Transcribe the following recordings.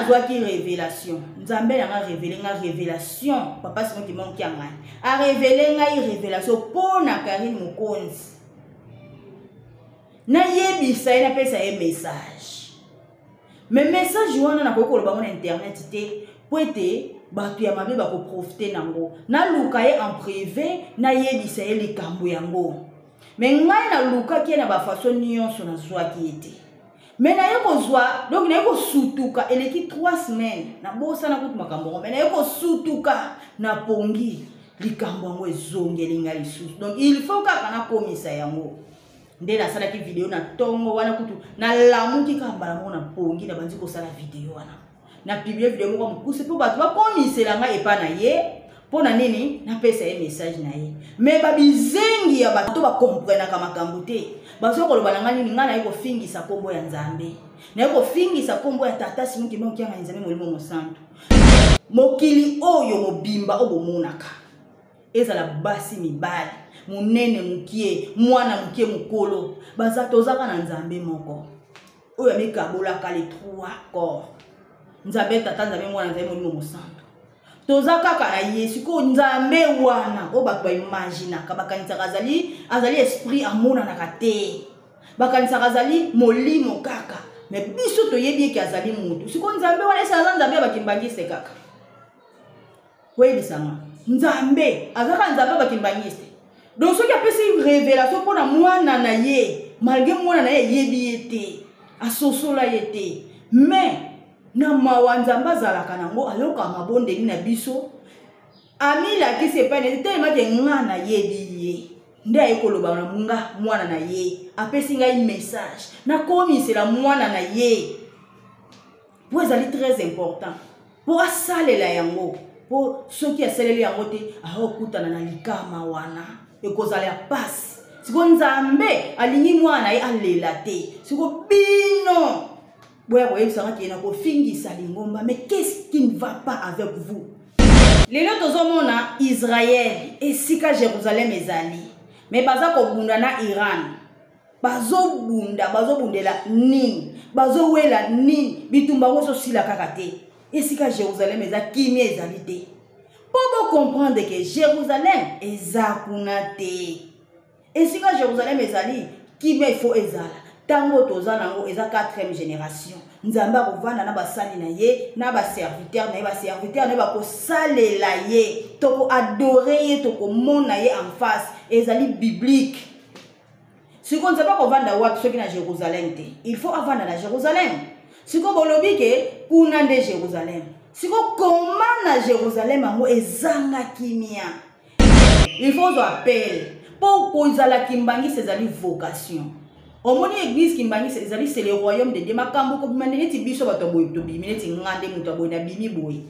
Nazwaki révélation. Nzambe na nga révélé nga révélation. Papa Simon Kimbangu Kiangani arévélé ngai révélation mpo na Karine Mokonzi. Nayebisa ye, napesa ye message. Mais message wana nakoki koloba yango na internet te, mpo ete bato ya mabe bakoprofite nango. Naluka ye en privé, nayebisa ye likambo yango. Me ngai nalukaki ye na bafaso nyonso, nazwaki ye te. Me naye kozwa, donc naye kosutuka, eleki 3 semaines, nabosana kutu makambo yango. Me naye kosutuka na pongi, likambo yango ezongeli ngai lisusu. Donc il faut kaka nakomisa yango. Nde nasalaki video na ntongo wana, kutu nalamuki kaka mbala moko na pongi, nabandi kosala video wana. Na publie video moko mokuse mpo bato bakomisela ngai epa na ye. Mpo na nini napesa ye message na ye? Me babizengi ya bato bakomprenaka makambo te, bazo koloba na ngai nini? Ngai naye kofingisa nkombo ya Nzambe, naye kofingisa nkombo ya Tata Simon Kimbangu Kiangani, Nzambe Molimo Mosantu. Mokili oyo mobimba oyo bomonaka, ezala basi, mibali, monene, mokie, mwana mokie, mokolo, baza tozaka na Nzambe moko oyo amikabolaka les trois corps: Nzambe Tata, Nzambe Mwana, Nzambe Molimo Mosantu. Toza kaka na ye. Sikoyo Nzambe wana oyo bato baimaginaka, bakanisaka azali esprit, amonanaka te, bakanisaka azali molimo kaka, me biso toyebi eke azali motu. Sikoyo Nzambe wana esi aza Nzambe ya bakimbangiste kaka? Koyebisanga Nzambe azaka Nzambe ya bakimbangiste. Donc soki apesi révélation mpona mwana na ye, malgré mwana na ye eyebi ye te, asosola ye te, mais na mawa Nzambe azalaka nango, ayokaka mabondeli na biso, amilakisi epai na ye telemaki. Nga nayebi ye nde aye koloba na nga mwana na ye, apesi ngai message, nakomisela mwana na ye, mpo ezali très important mpo asalela yango, mpo soki asaleli yango te, akokutana na likama wana, ekozala ya pasi. Siko Nzambe alingi mwana na ye alela te. Siko bino boya koyebisanga ke na kofingisa lingomba, mais qu'est-ce qui ne va pas avec vous? Lelo tozomona Israel, esika Jérusalem ezali, me baza kobunda na Iran. Bazobunda, bazobundela nini? Bazowela nini? Bitumba yango ezosila kaka te. Esika Jérusalem eza, kimia ezali te. Mpo bocomprendre ke Jérusalem eza kuna te. Esika Jérusalem ezali, kimia ifo ezala. Ntango toza nango eza 4e génération. Nzambe akovanda na basali na ye, na baserviteur na ye. Baserviteur na ye bakosalela ye, tokoadore ye, tokomona ye en face. Ezali biblique. Sikoyo Nzambe akovanda wapi soki na Jérusalem te? Il faut avanda na Jérusalem. Sikoyo bolobi ke kuna nde Jérusalem. Sikoyo koma na Jérusalem yango ezanga kimia. Il faut ozwa appel mpo kozala kimbangisi, ezali vocation. Omoni, église kimbangisi ezali, c'est le royaume de Dieu. Makambo kobima nde neti biso bato ya boye tobimi, neti nga nde moto ya boye nabimi boye.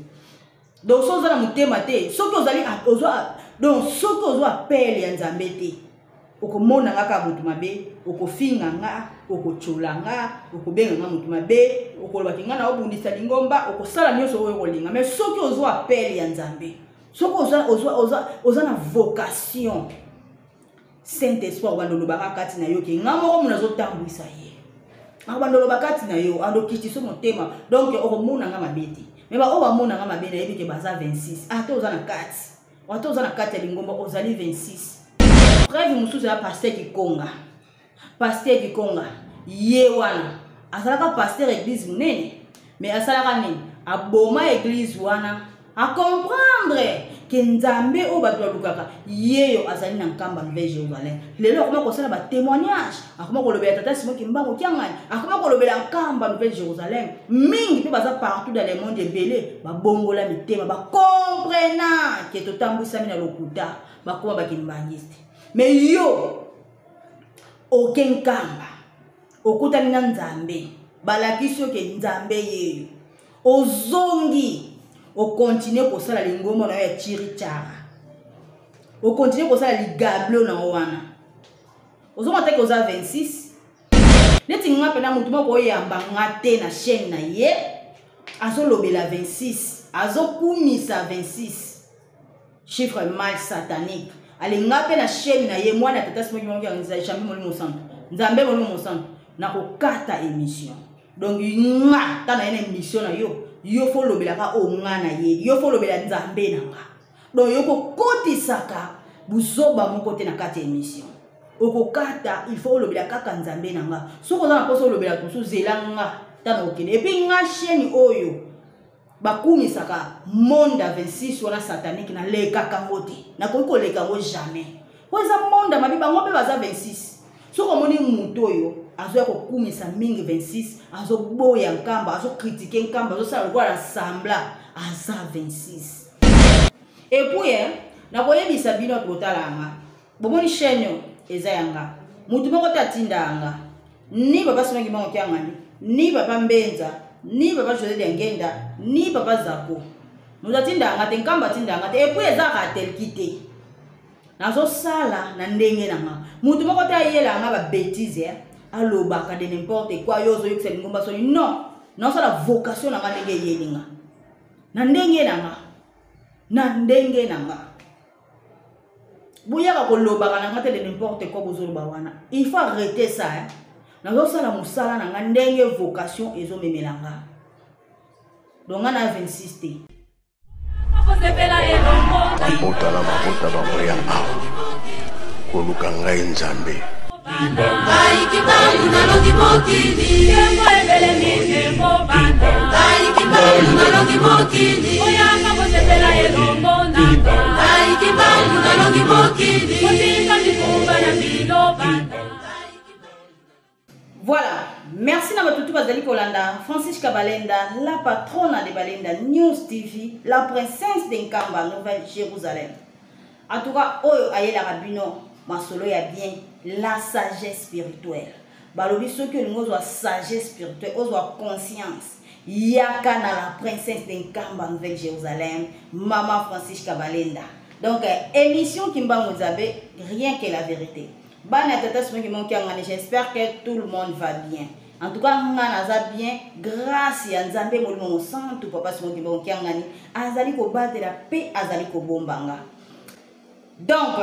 Donc soki oza na motema te, soki ozali ozwa, donc soki ozwa appel ya Nzambe te, okomona nga kaka motu mabe, okofinga nga, okotyola nga, okobenga nga motu mabe, okolobaki nga na obundisa lingomba, okosala nyonso oyo okolinga. Mais soki ozwa appel ya Nzambe, soki oza na vocation, Saint Esprit akobanda olobaka kati na yo ke nga moko mono azotambwisa ye, akobanda oloba kati na yo, andokitiso motema. Donc okomona nga mabe te. Me baoyo bamona nga mabe, nayebi ke baza 26. Ata oza na kati, ata oza na kati ya lingomba, ozali 26. Preuve mosusu ya pasteur Kikonga. Pasteur Kikonga ye wana azalaka pasteur église monene, mais asalaka nini? Aboma église wana. Acomprendre ke Nzambe oyo bato balukaka yeyo azali na Nkamba, Nouvelle Jérusalem. Lelo akoma kosala batémoignage, akoma kolobela Tata Simon Kimbangu Kiangani, akoma kolobela Nkamba, Nouvelle Jérusalem mingi, mpe baza partout dans le monde. Ebele babongola mitema, bacomprena ke totambwisami na lokuta, bakoma bakimbangiste. Mais yo oke Nkamba, okutani na Nzambe, balakisi yo ke Nzambe yeyo, ozongi, okontinue kosala lingomba na yo ya chirichara, okontinue kosala ligablo na yo wana, ozonga teke oza 26. Neti nga mpena, motu moko oyamba nga te na chaîne na ye, azolobela 26, azokumisa 26, chiffre mal satanique. Alinga mpe na chaîne na ye, mwana ya Tata Simoki, Nzambe Molimo Santu, Nzambe Molimo Mosantu, nakokata émission. Donc nga ntango naye na émission na yo, yo fo olobelaka oyo nga nayebi, yo fo olobela Nzambe na nga. Donc yo kokotisaka buzoba moko te na kati ya émission. Okokata, il faut olobela kaka Nzambe na nga. Soki oza na mposa olobela mosusu, zela nga ntango okende. Et puis nga, chaîne oyo bakumisaka monde ya 26 wana satanique, nalekaka yango te, nakoki koleka yango jamais, po eza monde ya mabe. Bango mpe baza 26. Soki omoni moto oyo azoya kokumisa mingi 26, azoboya Nkamba, azocritiquer Nkamba, azosala lokola na sambla, aza 26. Et puis nakoyebisa bino, kotala yanga, bomoni chaîne oyo eza yanga, motu moko te atinda yanga, ni papa Simon Kimbangu Kiangani, ni papa Mbenza, ni papa José Diangenda, ni papa Zako. Moto atinda yanga te, Nkamba atinda yanga te. Et puis eza ratelki te, nazosala na ndenge na nga. Motu moko te ayela yanga babêtises, alobaka de n'importe quoi, yo ozoyokisa lingomba soni. Non, nazosala vocation na nga ndenge eyeli nga, na ndenge na nga, na ndenge na nga. Boyaka kolobaka na nga te de n'importe quoi bozoloba wana. Il faut arrêter ça, hein. Nazosala mosala na nga ndenge vocation ezomemela nga. Donc nga na 26 te. Mabota na mabota bakoya awa koluka ngai Nzambe. Ngai Kimbangu nalongi mokili, ngai Kimbangu nalongi mokili, ngai Kimbangu nalongi mokili. Voilà, merci na batutu bazali kolanda Francis Kabalenda, la patrona de Balenda News TV, la princesse de Nkamba, Nouvelle Jérusalem. En tout cas, oyo ayelaka bino masolo ya bien, la sagesse spirituelle. Balobi soki olingi ozwa sagesse spirituelle, ozwa conscience, yaka na la princesse de Nkamba, Nouvelle Jérusalem, Mama Francis Kabalenda. Donc, émission Kimbangu Nzambe, rien que la vérité. Bana ya tata Simon Kimbangu Kiangani, j'espère que tout le monde va bien. En tout cas, nga naza bien grâce ya Nzambe Molimo Mosantu. Papa Simon Kimbangu Kiangani azali kobatela mpe azali kobomba nga. Donc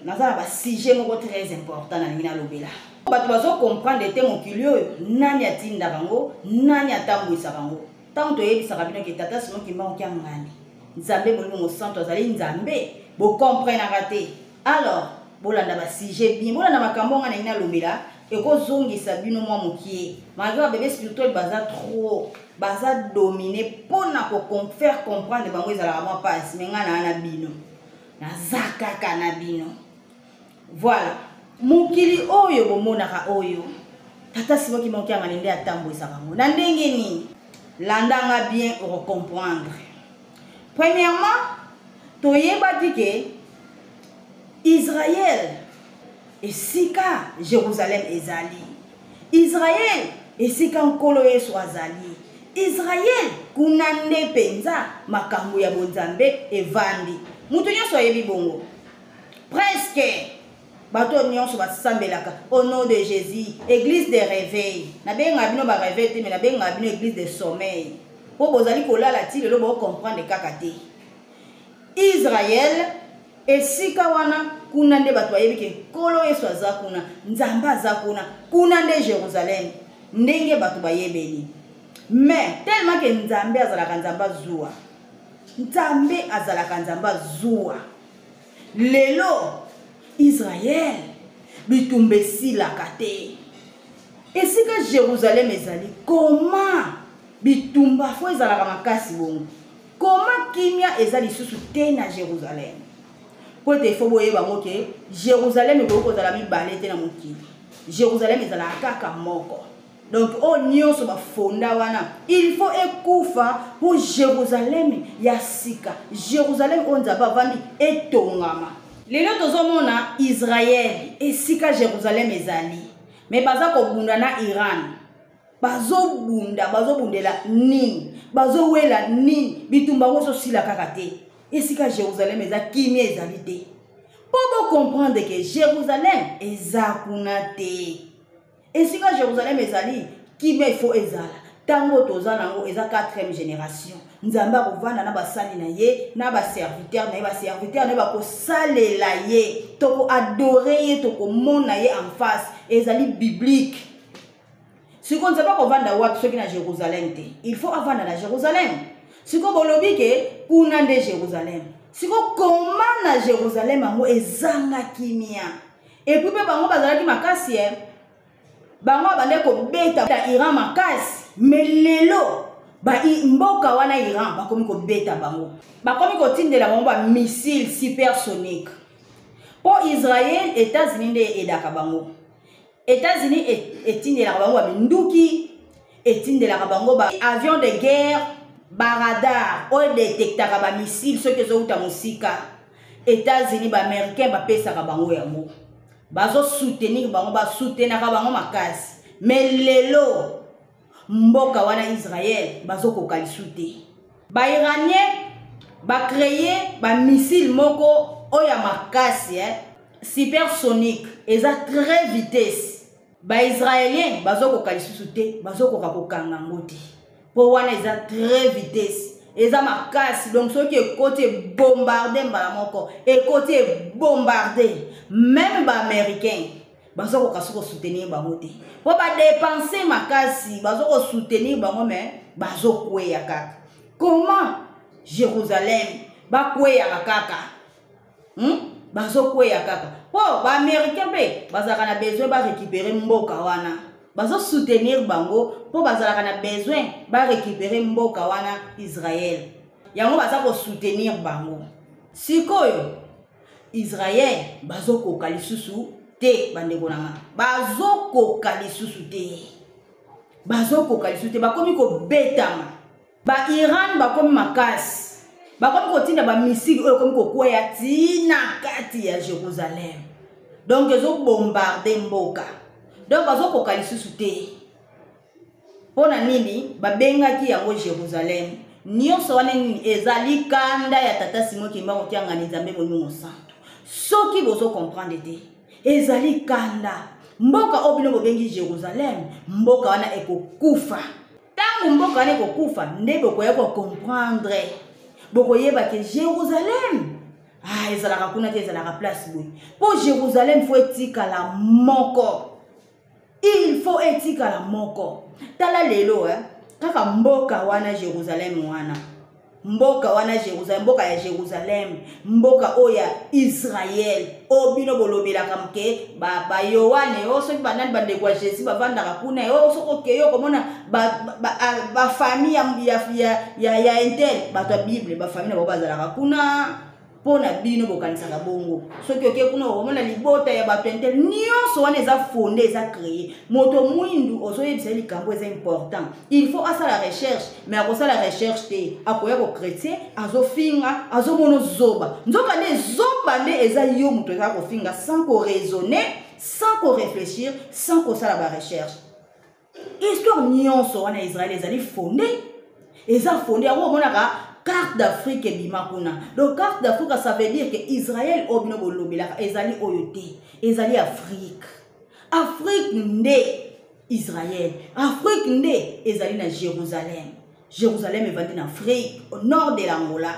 naza na basujet moko très important nalingi nalobela. Bato bazocomprendre te mokili oyo, nani atinda bango, nani atambwisa bango. Ntango toyebisaka bino ke tata Simon Kimbangu Kiangani, Nzambe Molimo Mosantu, azali Nzambe, bocomprenaka te. Alors bolanda basujet bien, bolanda makambo nga nalingi nalobela, ekozongisa bino mwa mokie. Malgré babébé spirituel baza trop, baza dominé, mpona kofaire comprendre bango ezalaka mwa mpasi, mais ngai naa na bino, naza kaka na bino. Voilà, mokili oyo bomonaka oyo, tata Simon Kimbangu Kiangani nde atambwisaka yango na ndenge nini. Landanga bien, okocomprendre. Premièrement, toyebaki ke Israel esika Jérusalem ezali, Israel esika Nkolo Yesu azali, Israel kuna nde mpenza makambo ya bonzambe evandi. Moto nyonso ayebi bongo, presque bato nyonso basambelaka au nom de Jésus, église de réveil. Nabengaka bino baréveil te, mais nabengaka bino église de sommeil, mpo bozali kolala ti lelo, bocomprendre kaka te. Israel esika wana, kuna nde bato bayebi ke Nkolo Yesu aza kuna, Nzambe aza kuna, kuna nde Jérusalem ndenge bato bayebeli. Mais tellement ke Nzambe azalaka Nzambe azuwa, Nzambe azalaka Nzambe azuwa, lelo Israel bitumba esilaka te. Esika Jérusalem ezali, koma bitumba fo ezalaka makasi bongo, koma kimia eza lisusu te na Jérusalem? Po ete ifo boyeba yango ke Jérusalem ekoki kozala mibale te na mokili, Jérusalem ezalaka kaka moko. Donc oyo nyonso bafonda wana, il faut ekufa mpo Jérusalem ya sika, Jérusalem oyo Nzambe avandi, etongama. Lelo tozomona Israel esika Jérusalem ezali, mais baza kobunda na Iran. Bazobunda, bazobundela nini? Bazowela nini? Bitumba yango ezosila kaka te. Esika Jérusalem eza, kimia ezali te. Mpo bocomprendre ke Jérusalem eza kuna te. Esika Jérusalem ezali, kimia ifo ezala. Ntango toza nango eza 4e génération. Nzambe akovanda na basali na ye, na baserviteur na ye. Baserviteur na ye bakosalela ye, tokoadorer ye, tokomona ye en face. Ezali biblique. Sikoyo Nzambe akovanda wapi soki na Jérusalem te? Il faut avanda na Jérusalem. Sikoyo bolobi ke kuna nde Jérusalem. Sikoyo koma na Jérusalem yango ezanga kimia. Epuis mpe bango bazalaki makasi e bango babandaki kobeta Iran makasi, me lelo ba mboka wana Iran bakomi kobeta bango, bakomi kotindela bango ba missile supersonique mpo Israël, États-Unis nde edaka bango. États-Unis etindelaka bango ba minduki, etindelaka bango ba avion de guerre, ba radar oyo detektaka ba missile soki ezowuta mosika. États-Unis, ba américain bapesaka bango yango, bazosoutenir bango, basoutenaka bango makasi. Me lelo mboka wana Israel bazokoka lisu te. Bairanien bacreye bamissile moko oyo ya makasi, supersonique, eza très vitesse. Baisraélien bazokoka lisusu te, bazokoka kokanga yango te, mpo wana eza très vitesse, eza makasi. Donc soki ekoti ebombarde mbala moko, ekoti ebombarde. Meme baaméricain bazokoka soki kosoutenir bango te, mpo badepense makasi, bazokosoutenir bango me bazokweya kaka. Comment Jérusalem bakweyaka kaka? Bazokweya kaka mpo baaméricain mpe bazalaka na besoin barécupere mboka wana, bazosoutenir bango mpo bazalaka na besoin barécupere mboka wana Israel, yango baza kosoutenir bango. Sikoyo Israel bazokoka lisusu te, bandeko na nga, bazokoka lisusu te, bazokoka lisusu te, bakomi kobetama. Ba Iran bakomi makasi, bakomi kotinda bamisili oyo ekomi kokweya ntina kati ya Jérusalem, donc ezobombarde mboka, donc bazokoka lisusu te. Mpo na nini babengaki yango Jérusalem? Nyonso wana nini? Ezali kanda ya Tata Simon Kimbangu Kiangani, Nzambe Molimo Mosantu. Soki bozo comprendre te, ezali kanda. Mboka oyo bino bobengi Jérusalem, mboka wana ekokufa. Ntango mboka wana ekokufa nde bokoya kocomprendre, bokoyeba ke Jérusalem ezalaka kuna te, ezalaka place boye. Mpo Jérusalem fo etikala moko, il faut etikala moko. Tala lelo, kaka mboka wana Jérusalem wana, mboka wana Jérusalem, mboka ya Jérusalem, mboka oyo ya Israel oyo bino bolobelaka moke bayohane oyo, soki banani, bandeko ya Jésus bavandaka kuna oyo, soki okei okomona bafamille ya intel, bato ya Bible, bafamille na bango bazalaka kuna. Mpo na bino bokanisaka bongo, soki oke kuna okomona libota ya bato intel. Nyonso wana eza fondé, eza créé. Moto mwindu ozoyebisa ye likambo eza important, il faut asala recherche, mais akosala recherche te, akoya kochrétien, azofinga, azomona zoba. Nzoka nde zoba nde eza yo moto eza kofinga sans koraisonner, sans koréfléchir, sans kosala barecherche. Histoire nyonso wana Israel ezali fondé, eza fondé. Yango omonaka carte d'Afrique ebima kuna. Donc carte d'Afrique, ça veut dire que Israel oyo bino bolobelaka ezali oyo te, ezali Afrique. Afrique nde Israel, Afrique nde ezali na Jérusalem. Jérusalem evandi na Afrique, au nord de l'Angola.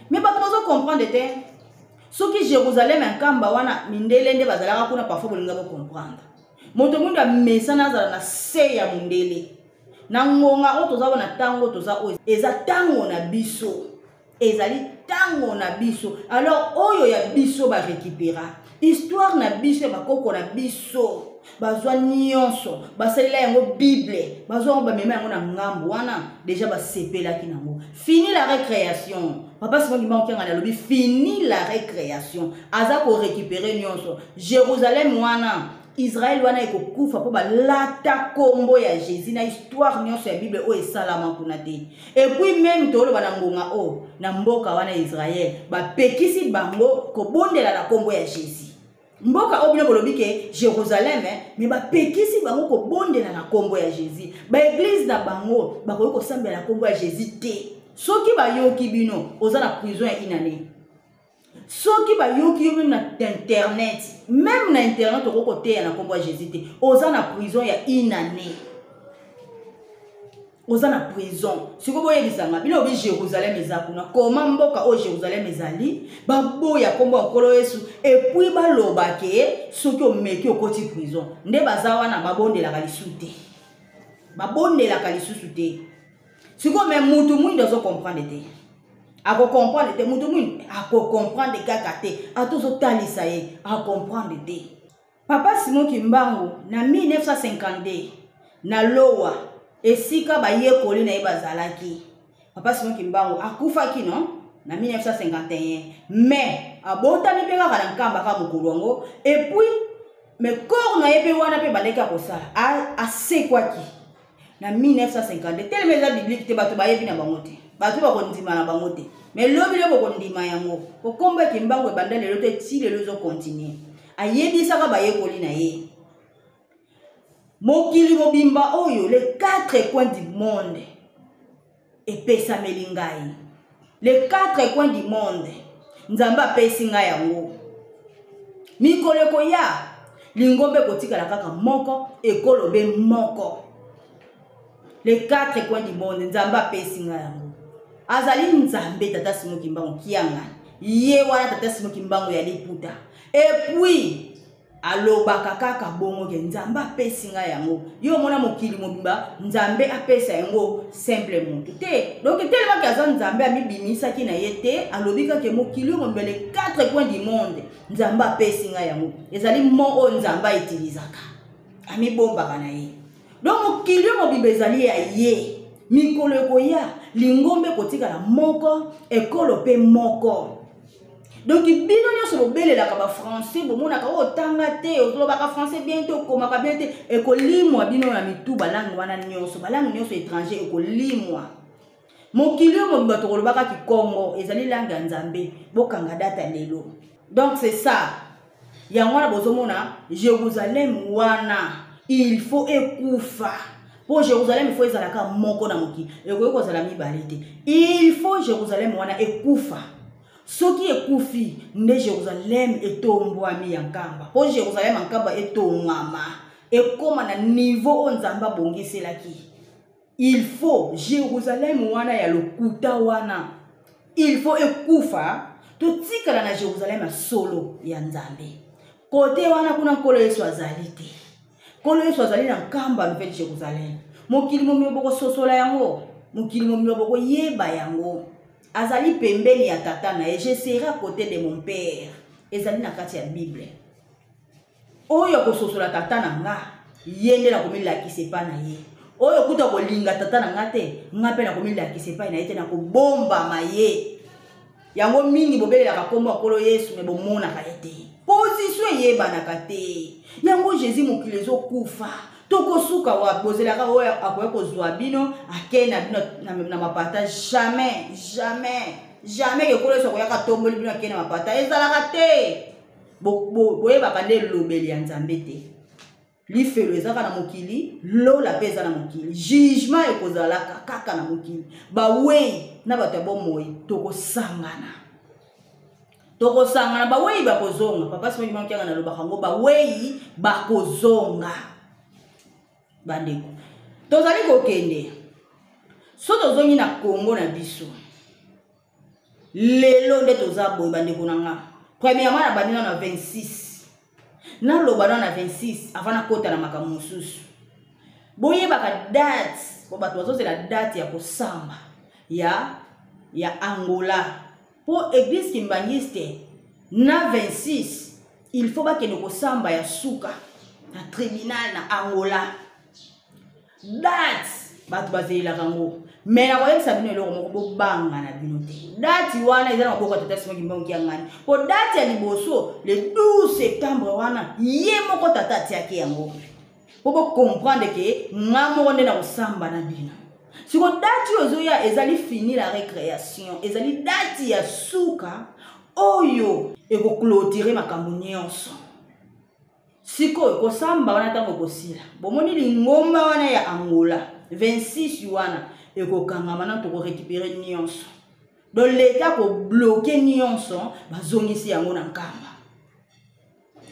Mais bato bazo comprendre te. Soki Jérusalem nkamba wana mindele nde bazalaka kuna, parfois bolinga bocomprendre. Moto mwindu amesana azala na se ya mondele. Na ngonga oyo toza wana, ntango toza oyo eza ntango na biso, ezali ntango na biso. Alors oyo ya biso barécupéra histoire na biso ya bakoko na biso, bazwa nyonso, basalela yango Bible, bazwa yango, bamema yango na ngambo wana, deja basepelaki nango. Fini la récréation. Papa Simon Kimbangu Kiangani alobi fini la récréation, aza korécupérer nyonso. Jérusalem wana, Israel wana ekokufa mpo balata kombo ya Jésus na histoire nyonso ya Bible oyo esalama kuna te. Et puis même toloba na ngonga oyo na mboka wana Israel bapekisi bango kobondela na kombo ya Jésus. Mboka oyo bino bolobi ke Jérusalem, me bapekisi bango kobondela na kombo ya Jésus. Baeglize na bango bakoki kosambela na kombo ya Jésus te. Soki bayoki bino, oza na prison ya inane. Soki bayoki yo meme na internet, meme na internet okoki koteya na kombo ya Jésus te, oza na prison ya inane, oza na prison. Sikoyo boyebisanga bino, obi Jérusalem eza kuna, koma mboka oyo Jérusalem ezali, baboya kombo ya Nkolo Yesu, epuis baloba ke soki omeki okoti prison. Nde baza wana babondelaka lisu te. Babondelaka lisusu te. Sikoyo me mutu mwindo azo comprendre te. Akocomprendre te, mutu mwindo akocomprendre kaka te. Ata ozotalisa ye, acomprendre te. Papa Simon Kimbangu na 1952 na Lowa esika bayekoli na ye bazalaki. Papa Simon Kimbangu akufaki no na 1951 mais abotami mpe kaka na Nkamba kaka mokolo yango et puis mais corps na ye mpe wana mpe bandaki akosala asekwaki na 1952 telema eza biblique te, bato bayebi na bango te, bato bakondima na bango te, mais lobi lobi bokondima yango po kombo ya Kimbangu ebanda lelo te ti lelo ezokontinue. Ayebisaka bayekoli na ye mokili mobimba oyo les quatre coins du monde epesameli ngai, les quatre coins du monde Nzambe apesi ngai yango. Mikolo ekoya lingomba ekotikala kaka moko, ekolo be moko. Les quatre coins du monde Nzambe apesi ngai yango. Azali Nzambe Tata Simon Kimbangu Kiangani, ye wana Tata Simon Kimbangu ya liputa. Et puis alobaka kaka bongo ke Nzambe apesi ngai yango. Yo omona mokili mobimba Nzambe apesa yango simple moto te. Donc tellement ke aza Nzambe amibimisaki na ye te, alobi kaka mokili mobimba les quatre coins du monde Nzambe apesi ngai yango. Ezali mot oyo Nzambe autilisaka, amibombaka na ye. Donc mokili mobimba ezali ya ye. Mikolo ekoya lingomba ekotikala moko, ekolo pe moko. Donc bino nyonso bobelelaka ba français, bomonaka oyo otanga te, ozolobaka français bien te, okomaka bien te, ekolimwa bino na mitu balangue wana nyonso, balangue nyonso étranger ekolimwa. Mokili oyo mobimba tokolobaka kikongo, ezali langue ya Nzambe, bokanga data lelo. Donc c'est ça. Yango wana bozomona Jérusalem wana il faut ekufa. Po Jérusalem il faut ezalaka moko na mokili, ekoki kozala mibale te. Il faut Jérusalem wana ekufa. Soki ekufi nde Jérusalem etombwami ya Nkamba. Po Jérusalem ya Nkamba etongama, ekoma na niveau oyo Nzambe abongiselaki. Il faut Jérusalem wana ya lokuta wana, il faut ekufa, totikala na Jérusalem ya solo ya Nzambe. Kote wana kuna Nkolo Yesu azali te. Nkolo Yesu azali na Nkamba Nouvelle Jérusalem. Mokili momio bokososola yango, mokili momio bokoyeba yango. Azali pembeni ya tata na ye, je serai à côté de mon père. Ezali na kati ya Bible. Oyo akososola tata na nga, ye nde nakomilakisa epai na ye. Oyo kuta kolinga tata na nga te, nga mpe nakomilakisa epai na ye te, nakobombama ye. Yango mingi bobelelaka kombo ya Nkolo Yesu, me bomonaka ye te. Position eyebanaka te. Yango Jésus mokili ezokufa. Tokosuka wapi? Bozelaka oyo akoya kozwa bino, akei na bino na mapata. Jamais, jamais, jamais ke Nkolo Yesu akoyaka atomboli bino akei na mapata. Ezalaka te. Boyebaka nde elobeli ya Nzambe te. Lifelo ezaka na mokili, lola pe eza na mokili. Jugement ekozalaka kaka na mokili. Bawei na bato ya bomoi tokosangana. Tokosangana, bawei bakozonga. Papa Simon Kimbangu Kiangani alobaka yango, bawei bakozonga. Bandeko, tozali kokende. So tozongi na Congo na biso. Lelo nde toza boye bandeko na nga. Premièrement na bandi na 26. Naloba na na 26 avant nakota na makambo mosusu. Boyebaka date, po bato bazozela date ya kosamba ya Angola. Po église kimbanguiste na 26 il faut bakende kosamba ya suka na tribunal na Angola. Date bato bazelelaka yango. Mais nakoyebisa bino eloko moko, bobanga na bino te. Date wana eza na maboko ya Tata Simon Kimbangu Kiangani. Po date ya liboso le 12 septembre wana ye moko tata atiaki yango. Po bo comprendre ke nga moko nde nakosamba na bino. Siko date oyo ezoya ezali fini la récréation, ezali date ya suka oyo ekoclôturer makambo nyonso. Sikoyo kosamba wana ntango ekosila, bomoni lingomba wana ya Angola 26 wana ekokangama na tokorécupérer nyonso. Donc l'État kobloquer nyonso, bazongisi yango na Nkamba.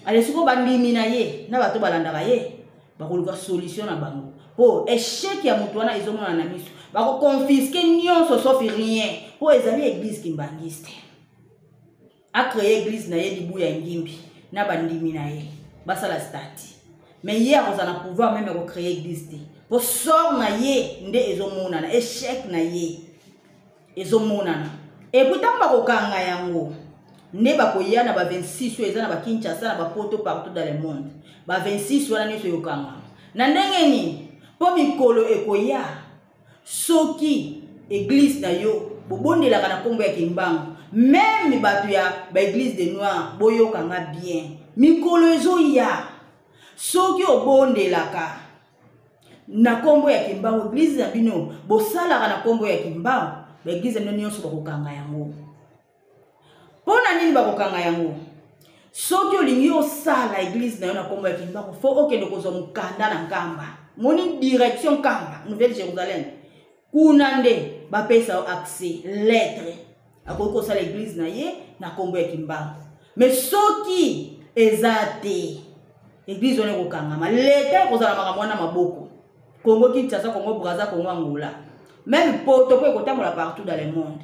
Ale sikoyo bandimi na ye na bato balandaka ye bakoluka solution na bango. Po échec ya moto wana ezomonana na miso, bakoconfisquer nyonso sauf rien, po ezali église kimbanguiste. A créer église na ye libu ya ngimbi na bandimi na ye basala statut, mais ye akozala na pouvoir même ya ko créer église te. Mpo sort na ye nde ezomonana, échec na ye ezomonana. Epuis ntango bakokanga yango nde bakoya na ba 26 oyo eza na ba Kinshasa, na ba poto, partout dans le monde. Ba 26 wana nyonso ekokangama na ndenge nini? Mpo mikolo ekoya soki eglise na yo bobondelaka na nkombo ya Kimbangu, meme bato ya ba eglise de noir, boyokanga bien, mikolo ezoya soki obondelaka na nkombo ya Kimbangu, eglise na bino bosalaka na nkombo ya Kimbangu, ba eglise na bino nyonso bakokanga yango. Mpo na nini bakokanga yango? Soki olingi osala eglise na yo na nkombo ya Kimbangu, fo okende kozwa mokanda na Nkamba, moni direction Nkamba, Nouvelle Jérusalem, kuna nde bapesa yo accès lettre, akoki kosala eglise na ye na nkombo ya Kimbangu. Mais soki eza te, eglise wana ekokangama, leta ekozala makambo wana maboko. Congo Kinshasa, Congo Brazza, Congo Angola, même poto mpo ekotambola partout dans le monde.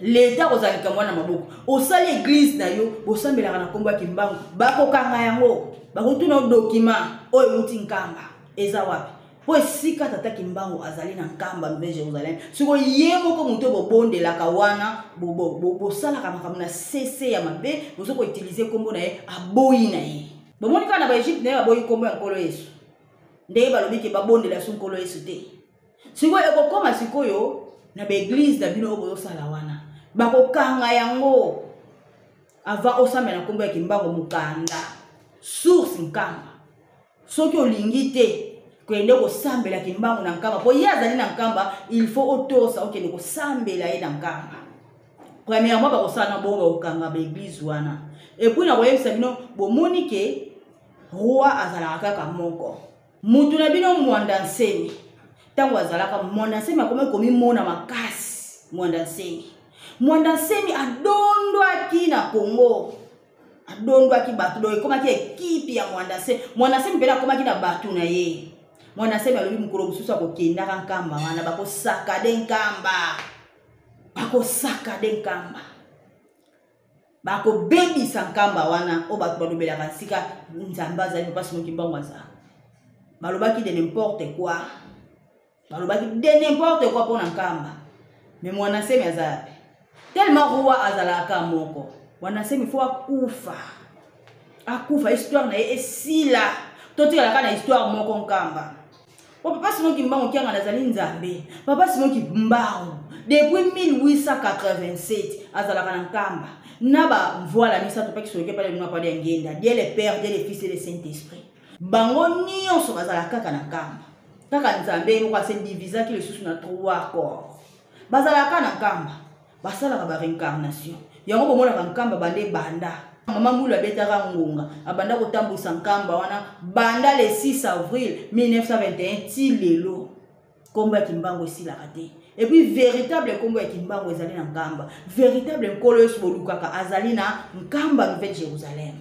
Leta akozala likambo wana na maboko. Osali eglise na yo, bosambelaka na nkombo ya Kimbangu, bakokanga yango, bakotuna yo dokima oyo euti Nkamba eza wapi, mpo esika tata Kimbangu azali na Nkamba, Nouvelle Jérusalem. Sikoyo ye moko moto oyo bobondelaka wana, bosalaka makambo na sese ya mabe, bozo koutilize nkombo na ye, aboyi na ye. Bomoni kaka na Baegypte na ye baboyi nkombo ya Nkolo Yesu, ndenge balobi ke babondela su Nkolo Yesu te. Sikoyo ekokoma sikoyo na baeglise na bino oyo bozosala wana, bakokanga yango avant osambela na nkombo ya Kimbangu, mokanda source Nkamba. Soki olingi te kende kosambela Kimbangu na Nkamba, mpo ye azali na Nkamba, il faut otosa okende kosambela ye na Nkamba. Premièrement bakosala na bongo, bakokanga baeglise wana. Epuis nakoyebisa bino, bomoni ke roi azalaka kaka moko. Mutu na bino Mwanda Nsemi, ntango azalaka Mwanda Nsemi akomaki komimona makasi. Mwanda Nsemi, Mwanda Nsemi adondwaki na Congo, adondwaki bato, donc ekomaki ekipe ya Mwanda Nsemi. Mwanda Nsemi mpena akomaki na bato na ye. Mwanda Nsemi alobi mokolo mosusu akokendaka Nkamba wana, bakosakade Nkamba, bakosakade Nkamba, bakobebisa Nkamba wana oyo bato balobelaka nsika Nzambe azali. Papa Simon Kimbangu aza, balobaki de n'importe quoi, balobaki de n'importe quoi mpona Nkamba. Me Mwana Nsemi aza yape tellement roi azalaka moko. Mwana Nsemi fo akufa, akufa, histoire na ye esila, totikalaka na histoire moko Nkamba. Po papa Simon Kimbangu Kiangana azali Nzambe. Papa Simon Kimbangu depuis 1887 azalaka na Nkamba na bamvwala misato mpe kisoloke pale bino pale ya ngenda, Dieu le Père, Dieu le Fils et le Saint-Esprit. Bango nyonso bazalaka kaka na Nkamba, kaka Nzambe moko ase divisaki lisusu na trois corps. Bazalaka na Nkamba, basalaka ba réincarnation. Yango bomonaka Nkamba banda ebanda, mama Mulu abetaka ngonga, abanda kotambwisa Nkamba wana banda le 6 avril 1921 ti lelo. Nkombo ya Kimbangu esilaka te. Et puis véritable nkombo ya Kimbangu ezali na Nkamba. Véritable Nkolo Yesu bolukaka azali na Nkamba, Nouvelle Jérusalem.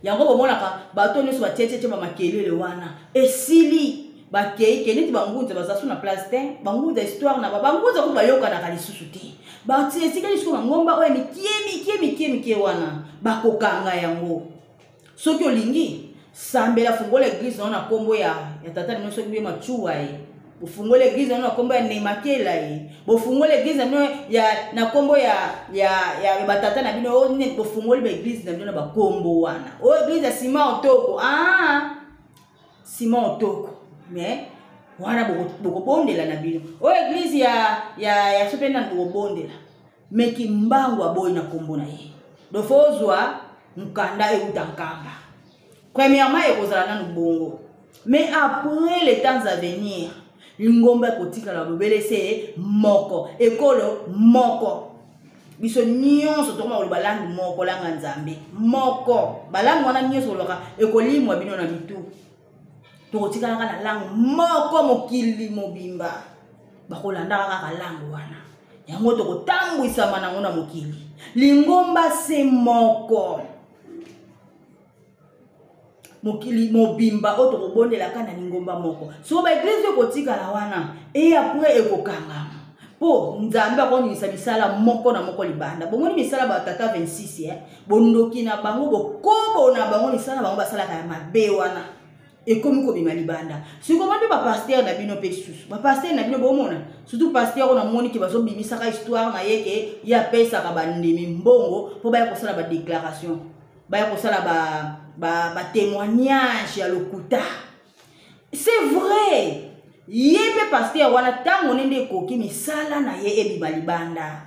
Yango bomonaka bato nyonso batietietie bamakelele wana esili, bakei ke neti bangunza baza su na place te. Bangunza histoire na bangunza kutu bayokanaka lisusu te. Batie etikali sikoyo bangomba oyo mikie mikie mikie mikie wana, bakokanga yango. Soki olingi sambela, fungola eglise na yo na nkombo ya tata na bino, soki bino macuwa ye, bofungola eglise na bino na nkombo ya Nemakela ye, bofungola eglise na bino ya na nkombo ya ya ya batata na bino oyo nini, bofungoli ba eglise na bino na bakombo wana, oyo eglise ya Simon Otoko, ah Simon Otoko, mais wana bokobondela na bino, oyo eglise ya ya ya sope nani bokobondela. Me Kimbangu aboyi na nkombo na ye, donc fo ozwa mokanda euta Nkamba. Premièrement ekozala nanu bongo, mais après les temps à venir lingomba ekotikala bobele se moko, ekolo moko. Biso nyonso tokoma koloba langue moko, langa Nzambe moko. Balangue wana nyonso kolobaka ekolimwa bino na mitu, tokotikalaka na langue moko mokili mobimba, bakolandaka kaka langue wana, yango tokotambwisama nango na mokili. Lingomba se moko mokili mobimba oyo tokobondelaka na lingomba moko. Soko baeglize ekotikala wana, e apres ekokangama, mpo Nzambe akoningisa misala moko na moko libanda. Bomoni misala batata 26, eh? Bondoki na bango, bokobo na bango, misala bango basalaka ya mabe wana. Ekomi kobima libanda. Sikoyo mpe bapasteur na bino mpe lisusu, bapasteur na bino bomona, surtout pasteur oyo namoni ke bazobimisaka histoire na ye ke ye apesaka bandimi mbongo mpo baya kosala badéclaration, baya kosala batémoignage ya lokuta. C'est vrai, ye mpe pasteur wana ntango nde ekoki misala na ye ebima libanda,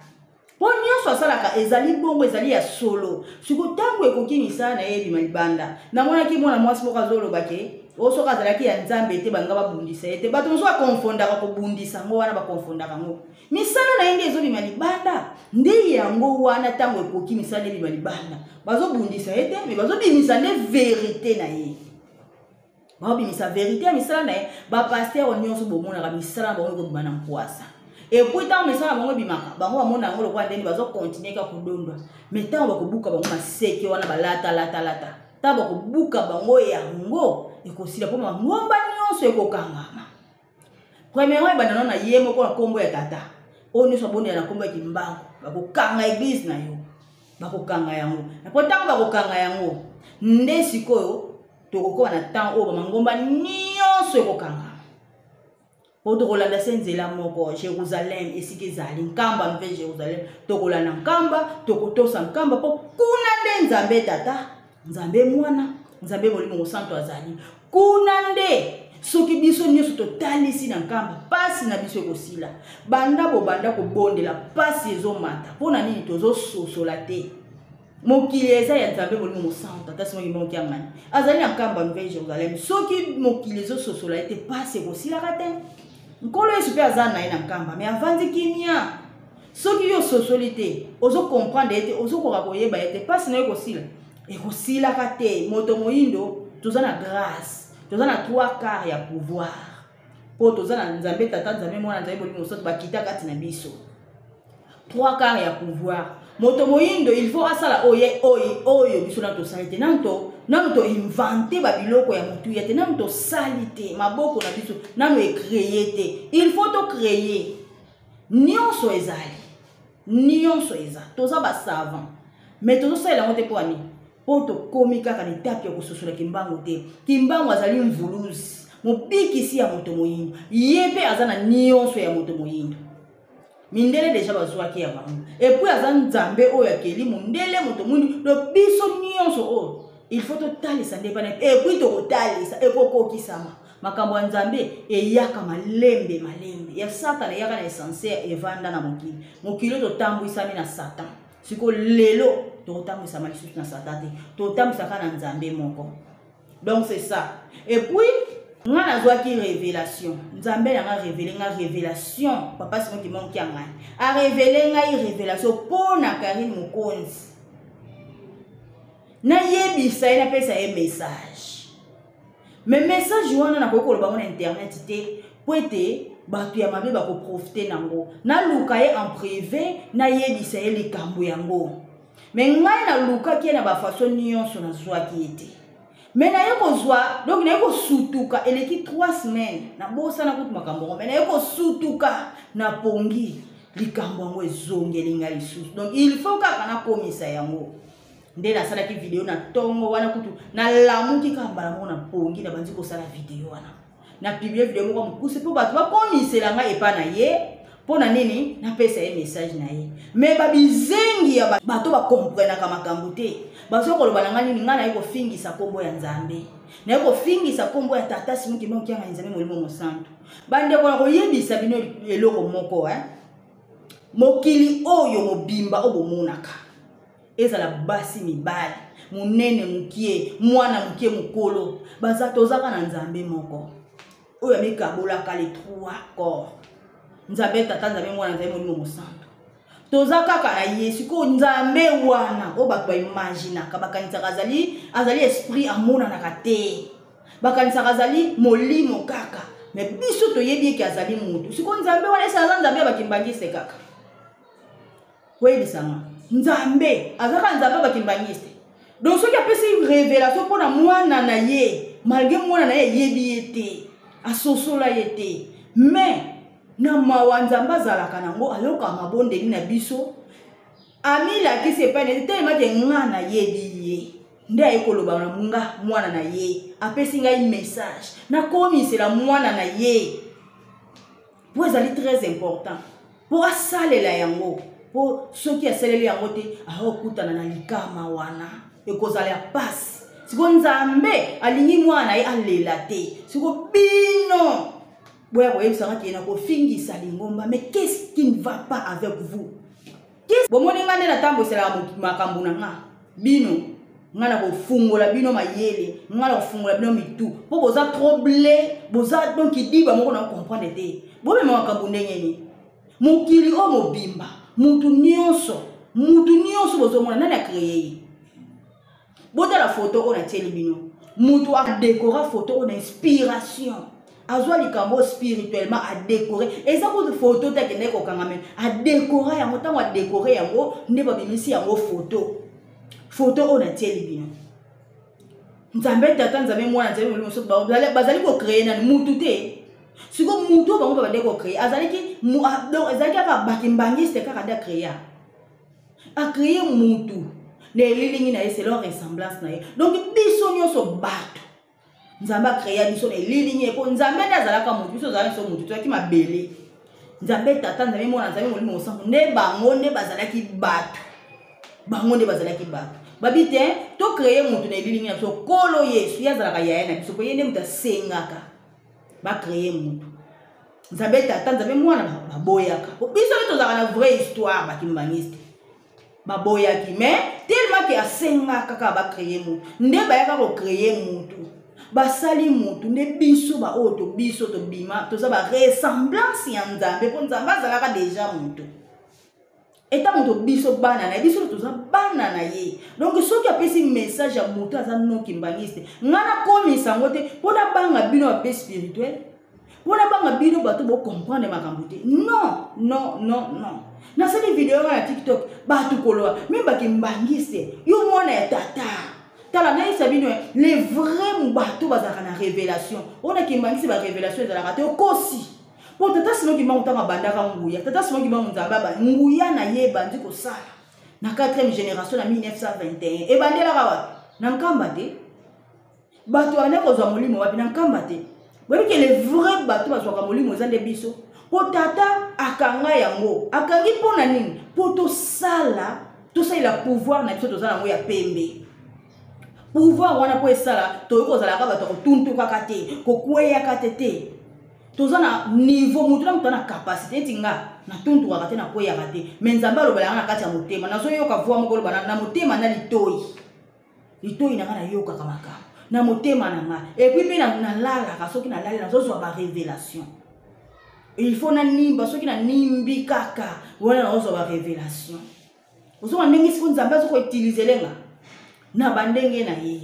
mpo nyonso asalaka ezali bongo, ezali ya solo. Siko ntango ekoki misala na ye ebima libanda. Namonaki mwana mwasi moko azoloba ke oyo soki azalaki ya Nzambe te, balinga babundisa ye te. Bato mosusu bakonfondaka kobundisa yango wana, bakonfondaka yango. Misala na ye nde ezobima libanda, nde yango wana ntango ekoki misala ebima libanda. Bazobundisa ye te, me bazobimisa nde verité na ye, baobimisa verité ya misala na ye. Bapasteur nyonso bomonaka misala na bango ekobima na mpwasa. Et puis ntango misala na bango ebimaka, bango bamona yango lokola ndeni bazocontinuer kaka kodondwa. Mais ntango bakobuka bango maseke wana balata-lata-lata, ntango bakobuka bango, yango ekosila, mpo mangomba nyonso ekokangama. Premièrement, ebanda nano na ye moko na nkombo ya Tata. Oyo nyonso abondela na nkombo ya Kimbangu, bakokanga église na yo, bakokanga yango. Po ntango bakokanga yango nde sikoyo tokokoma na ntango oyo bamangomba nyonso ekokanga, po tokolanda se nzela moko, Jérusalem esika ezali Nkamba mpe Jérusalem. Tokolanda Nkamba, tokotosa Nkamba, mpo kuna nde Nzambe Tata, Nzambe Mwana, Nzambe Molimo Mosantu azali. Kuna nde soki biso nyonso totalisi na Nkamba, mpasi na biso ekosila. Banda bobanda kobondela, mpasi ezomata. Mpo na nini? Tozososola te. Mokili eza ya Nzambe Molimo Mosantu. Tata Simoki Moki Yangani azali na Nkamba, Nouvelle Jérusalem. Soki mokili ezososola ye te, mpasi ekosilaka te. Nkolo Yesu mpe aza na ye na Nkamba, me avandi kimia. Soki yo ososoli te, ozokomprendre ye te, ozokoka koyeba ye te, mpasi na yo ekosila, ekosilaka te. Moto moyindo toza na grâce, toza na 3/4 ya pouvoir, mpo toza na Nzambe Tata, Nzambe Mwana, Nzambe Molimo Mosantu bakita kati na biso. 3/4 ya pouvoir, moto moyindo il faut asala oyo oyo oyo biso nanu tosali te. Nanu toinventer babiloko ya motuya te, nanu tosali te, maboko na biso nanu ecréer te. Il faut tocréer. Nyonso ezali, nyonso eza, toza basavant, mais tozosalela yango te. Mpo ani? Mpo tokomi kaka na etape ya kososola Kimbangu te. Kimbangu azali mvuluzi, mobikisi ya moto moyindo. Ye mpe aza na nyonso ya moto moyindo. Mindele déjà bazwaki ya bango. Et puis aza Nzambe oyo akeli mondele, moto mwindu. Donc biso nyonso oyo il faut totalisa nde pana. Et puis tokotalisa, ekokokisama. Makambo ya Nzambe eyaka malembe malembe, ya Satana eyaka na essentiel. Evanda na mokili, mokili oyo totambwisami na Satan. Sikoyo lelo tokotambwisama lisusu na Satan te, totambwisaka na Nzambe moko. Donc c'est ça. Et puis nga nazwaki révélation. Nzambe na nga révélé nga révélation. Papa Simon Kimonki ya ngai arévélé ngai révélation mpo na Karine Mokonzi. Nayebisa ye, napesa ye message, mais message wana nakoki koloba ngo na internet te, po ete bato ya mabe bakoprofiter nango. Naluka ye en privé, nayebisa ye likambo yango. Mais ngai nalukaki ye na bafaçon nyonso, nazwaki ye te. Mais naye kozwa, donc naye kosutuka, eleki 3 semaines, nabosana kutu makambo yango. Mais naye kosutuka na pongi, likambo yango ezongeli ngai lisusu. Donc il faut kaka nakomisa yango. Nde nasalaki video na ntongo wana. Kutu nalamuki kaka mbala moko na pongi, nabandi kosala video wana. Napublier video moko mokuse mpo bato bakomisela ngai epa na ye. Mpo na nini? Napesa ye message na ye. Mais babizengi ya bato bakomprenaka makambo te, baza koloba na ngai nini? Ngai naye kofingisa nkombo ya Nzambe, naye kofingisa nkombo ya Tata Simoki Mokianga, Nzambe Molimo Mosantu. Bandeko, na koyebisa bino eloko moko, eh? Mokili oyo mobimba oyo bomonaka, ezala basi, mibali, monene, mokie, mwana mokie, mokolo, baza, tozaka na Nzambe moko oyo amikabolaka les trois corps: Nzambe Tata, Nzambe Mwana, Nzambe Molimo Mosantu. Toza kaka na ye. Sikoyo Nzambe wana oyo bato baimaginaka, bakanisaka azali esprit, amonanaka te, bakanisaka azali molimo kaka, mais biso toyebi eke azali motu. Sikoyo Nzambe wana esi aza Nzambe ya bakimbangiste kaka? Koyebisanga, Nzambe aza kaka Nzambe ya bakimbangiste? Donc soki apesi révélation mpona mwana na ye, malgré mwana na ye eyebi ye te, asosola ye te, mais na mawa Nzambe azalaka nango, ayokaka mabondeli na biso, amilakisi epai na ye telemaki. Nga nayebi ye. Nde aye koloba na nga mwana na ye, apesi ngai message nakomisela mwana na ye, mpo ezali très important mpo asalela yango, mpo soki asaleli yango te akokutana na likama wana, ekozala ya pasi. Siko Nzambe alingi mwana na ye alela te. Siko bino boya koyebisaka ke na kofingisa lingomba, mais qu'est-ce qui ne va pas avec vous? Bomoni nga nde natambwiselaka makambo na nga bino, nga na kofungola bino mayele, nga na kofungola bino mitu, mpo boza trop ble, boza donc diba moko na comprendre te. Bomema makambo ndenge nini? Mokili oyo mobimba, mutu nyonso, mutu nyonso bozomona nani acreye ye? Botala foto oyo natieli bino, mutu adekora foto oyo na inspiration, azwa likambo spirituellement adekore. Eza kutu foto te akendaki kokanga, me adekora yango. Ntango adekore yango nde babimisi yango foto. Foto oyo natieli bino, Nzambe Tata, Nzambe Mwana, Nzambe Molimo Mosantu bazali kocreye nani? Mutu te. Siko mutu oyo bango babandaki kocreye azalaki, donc ezalaki kaka bakimbangiste kaka nde acreya, acreye mutu na elilingi na ye, selon ressemblance na ye. Donc biso nyonso bato, Nzambe acreya biso na elilingi ye, mpo Nzambe nde azalaka mutu, biso ozalaki biso mutu, tozalaki mabele. Nzambe Tata, Nzambe Mwana, Nzambe Molimo Mosantu nde bango nde bazalaki bato, bango nde bazalaki bato. Babi te tocreye mutu na elilingi na biso. Kolo Yesu ye azalaka yaya na biso, mpo ye nde moto asengaka bacreye mutu. Nzambe Tata, Nzambe Mwana baboyaka. Biso nde tozalaka na vraie histoire, bakimbangiste baboyaki, mais tellement ke asengaka kaka bacreye mutu, nde bayaka kocreye mutu, basali mutu. Nde biso baoyo to biso tobima, toza baressemblance ya Nzambe, mpo Nzambe azalaka deja mutu. Eta moto, biso bana na ye, biso toza bana na ye. Donc soki apesi message ya moto aza non kimbangiste, nga nakomisa yango te mpo nabanga bino bape spirituel, mpo nabanga bino bato bocomprendre makambo te. Non, non, non, non. Nasali video nga na TikTok, bato koloba meme bakimbangiste, yo mwana ya tata. Tala, nayebisa bino, les vrais bato bazalaka na révélation. Oyo na kimbangisi, ba révélation ezalaka te, okosi. Po Tata Simon Kimbangu ntango abandaka nguya, Tata Simon Kimbangu Nzambe aba nguya na ye ebandi kosala na 4e génération na 1921. Ebandelaka wapi? Na Nkamba te. Bato bandaki kozwa molimo wapi? Na Nkamba te. Boyebi ke le vrai bato bazwaka molimo eza nde biso, po tata akanga yango. Akangi mpo na nini? Mpo tosala, tosalela pouvoir na biso toza nango ya pembe. Pouvoir wana mpo esala, toyoki kozalaka bato ya kotuntukaka te, kokweyaka te te. Toza na niveau, motu na motu na capacité. Neti nga natuntukaka te, nakweyaka te, me Nzambe alobelaka na kati ya motema. Nazoyoka voi moko oloba na motema, na litoi, litoi na nga nayokaka makambo na motema na nga. Epuis mpe nalalaka, soki nalali nazozwa barévélation. Il faut nanimba, soki nanimbi kaka wana nazozwa barévélation. Ozonga ndenge siko Nzambe aza koutilize nga na bandenge na ye.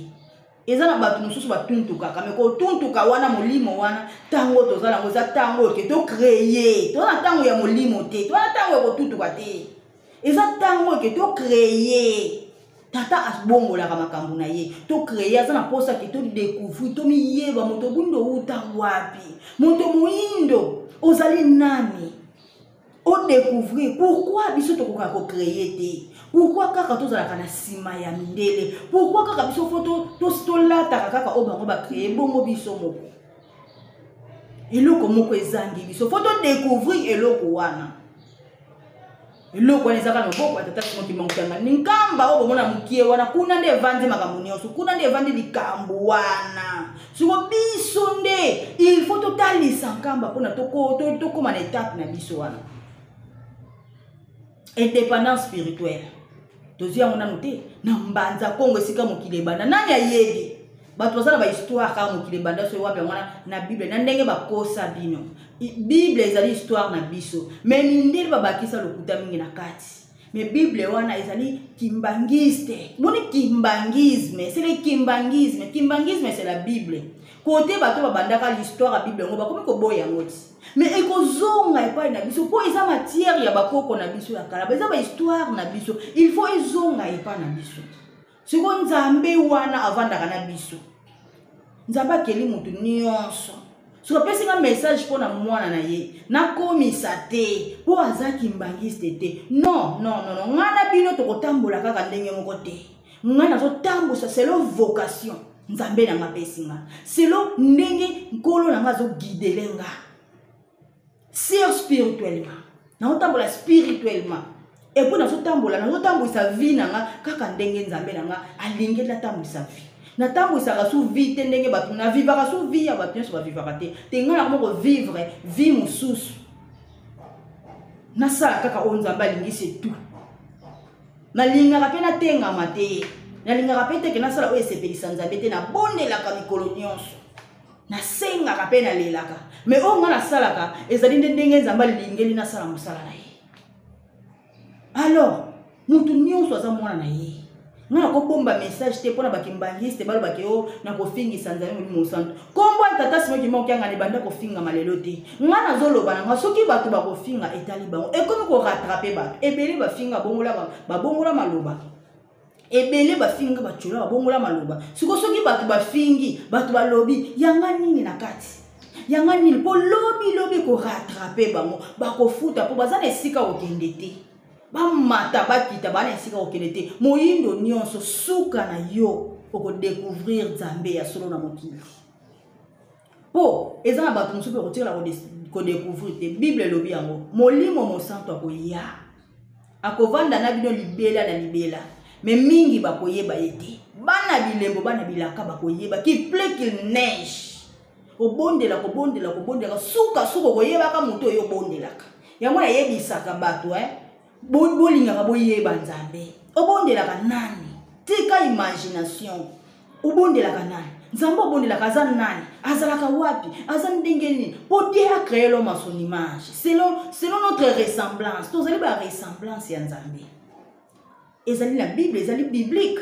Eza na bato mosusu batuntukaka, me kotuntuka wana, molimo wana ntango toza nango eza ntango oyo ke tocreye. Toza na ntango ya molimo te, toza na ntango ya kotuntuka te, eza ntango oyo ke tocreye. Tata abongolaka makambo na ye, tocreye. Aza na mposa ke todécouvrir, tomiyeba moto moyindo outa wapi, moto moyindo ozali nani, odécouvrir pourquoi biso tokokaka kocreye te, pourquoi kaka tozalaka na nsima ya mindele, pourquoi kaka biso fo tolataka kaka oyo bango bacreye. Bongo biso moko eloko moko ezangi biso, fo todécouvrir eloko wana. Eloko wana ezaka na maboko ya Tata Simon Kimbangu Kiangani. Nkamba oyo bomona mokie wana, kuna nde evandi makambo nyonso, kuna nde evandi likambo wana. Siko biso nde il faut totalisa Nkamba mpona tokóma na etape na biso wana. Indépendance spirituelle tozwi yango nanu te na Mbanza Kongo, esika mokili ebanda. Nani ayebi? Bato baza na bahistoire kaka mokili ebanda soki wapi, yango wana na Bible na ndenge bakosa bino. Bible ezali histoire na biso, me mindele babakisa lokuta mingi na kati. Me Bible wana ezali kimbangiste. Boni kimbangisme? C'est le kimbangisme. Kimbangisme, c'est la Bible. Kote bato babandaka l'histoire ya Bible yango, bakomi koboya yango ti, me ekozonga epai na biso, mpo eza matière ya bakoko na biso ya kala, eza bahistoire na biso, il faut ezonga epai na biso. Siko Nzambe wana avandaka na biso, Nzambe akeli motu nyonso. Soki apesi nga message mpo na mwana na ye, nakomisa te mpo aza kimbangiste te. Non, non, non, non. Nga na bino tokotambola kaka ndenge moko te. Ngai nazotambwisa selon vocation Nzambe na nga apesi nga, selon ndenge Nkolo na nga azoguidele nga sur spirituellement. Nazotambola spirituellement epuis nazotambola, nazotambwisa vie na nga kaka ndenge Nzambe na nga alingeli natambwisa vie. Natambwisaka su vie te ndenge bato navivaka su vie ya bato nyonso bavivaka te te. Ngai nakoma kovivre vie mosusu, nasala kaka oyo Nzambe alingi, c'est tout. Nalingaka mpe natengama te, nalingaka mpe teke nasala oyo esepelisa Nzambe te. Nabondelaka mikolo nyonso, nasengaka mpe nalelaka, me oyo ngai nasalaka ezali nde ndenge Nzambe alingeli nasala mosala na ye. Alors motu nyonso aza mwana na ye. Ngai nakobomba message te mpona bakimbangiste balobaki o nakofingisa Nzambe Molimo Mosantu. Nkombo ya Tata Simoki moko yangana ebanda kofingama lelo te. Ngai nazoloba na ngai, soki bato bakofinga etali bango. Ekomi korattrape bato ebele bafinga, bongola babongola maloba ebele, bafinga batyola babongola maloba. Siko soki bato bafingi, bato balobi yanga nini na kati yanga nini? Mpo lobi lobi korattrape bango, bakofuta, mpo baza na esika kokende te. Bamata bakita, baa na esika kokende te. Moyindo nyonso, suka na yo okodécouvrir Nzambe ya solo na mokili, mpo eza na bato mosusu mpe kotikala kodécouvrir te. Bible elobi yango: Molimo Mosantu akoya, akovanda na bino libela na libela. Me mingi bakoyeba ye te. Bana bilembo, bana bilaka bakoyeba. Qu'il pleut, qu'il neige, obondela, kobondela, kobondelaka, suka suka okoyebaka moto oyo obondelaka. Yango nayebisaka bato, eh? Bolingaka boyeba Nzambe obondelaka nani. Tika imagination. Obondelaka nani? Nzambe obondelaka aza nani? Azalaka wapi? Aza ndenge nini? Mpo Dieu a créé l'homme à son image, selon notre ressemblance. Tozali ba ressemblance ya Nzambe, ezali na Bible, ezali biblique.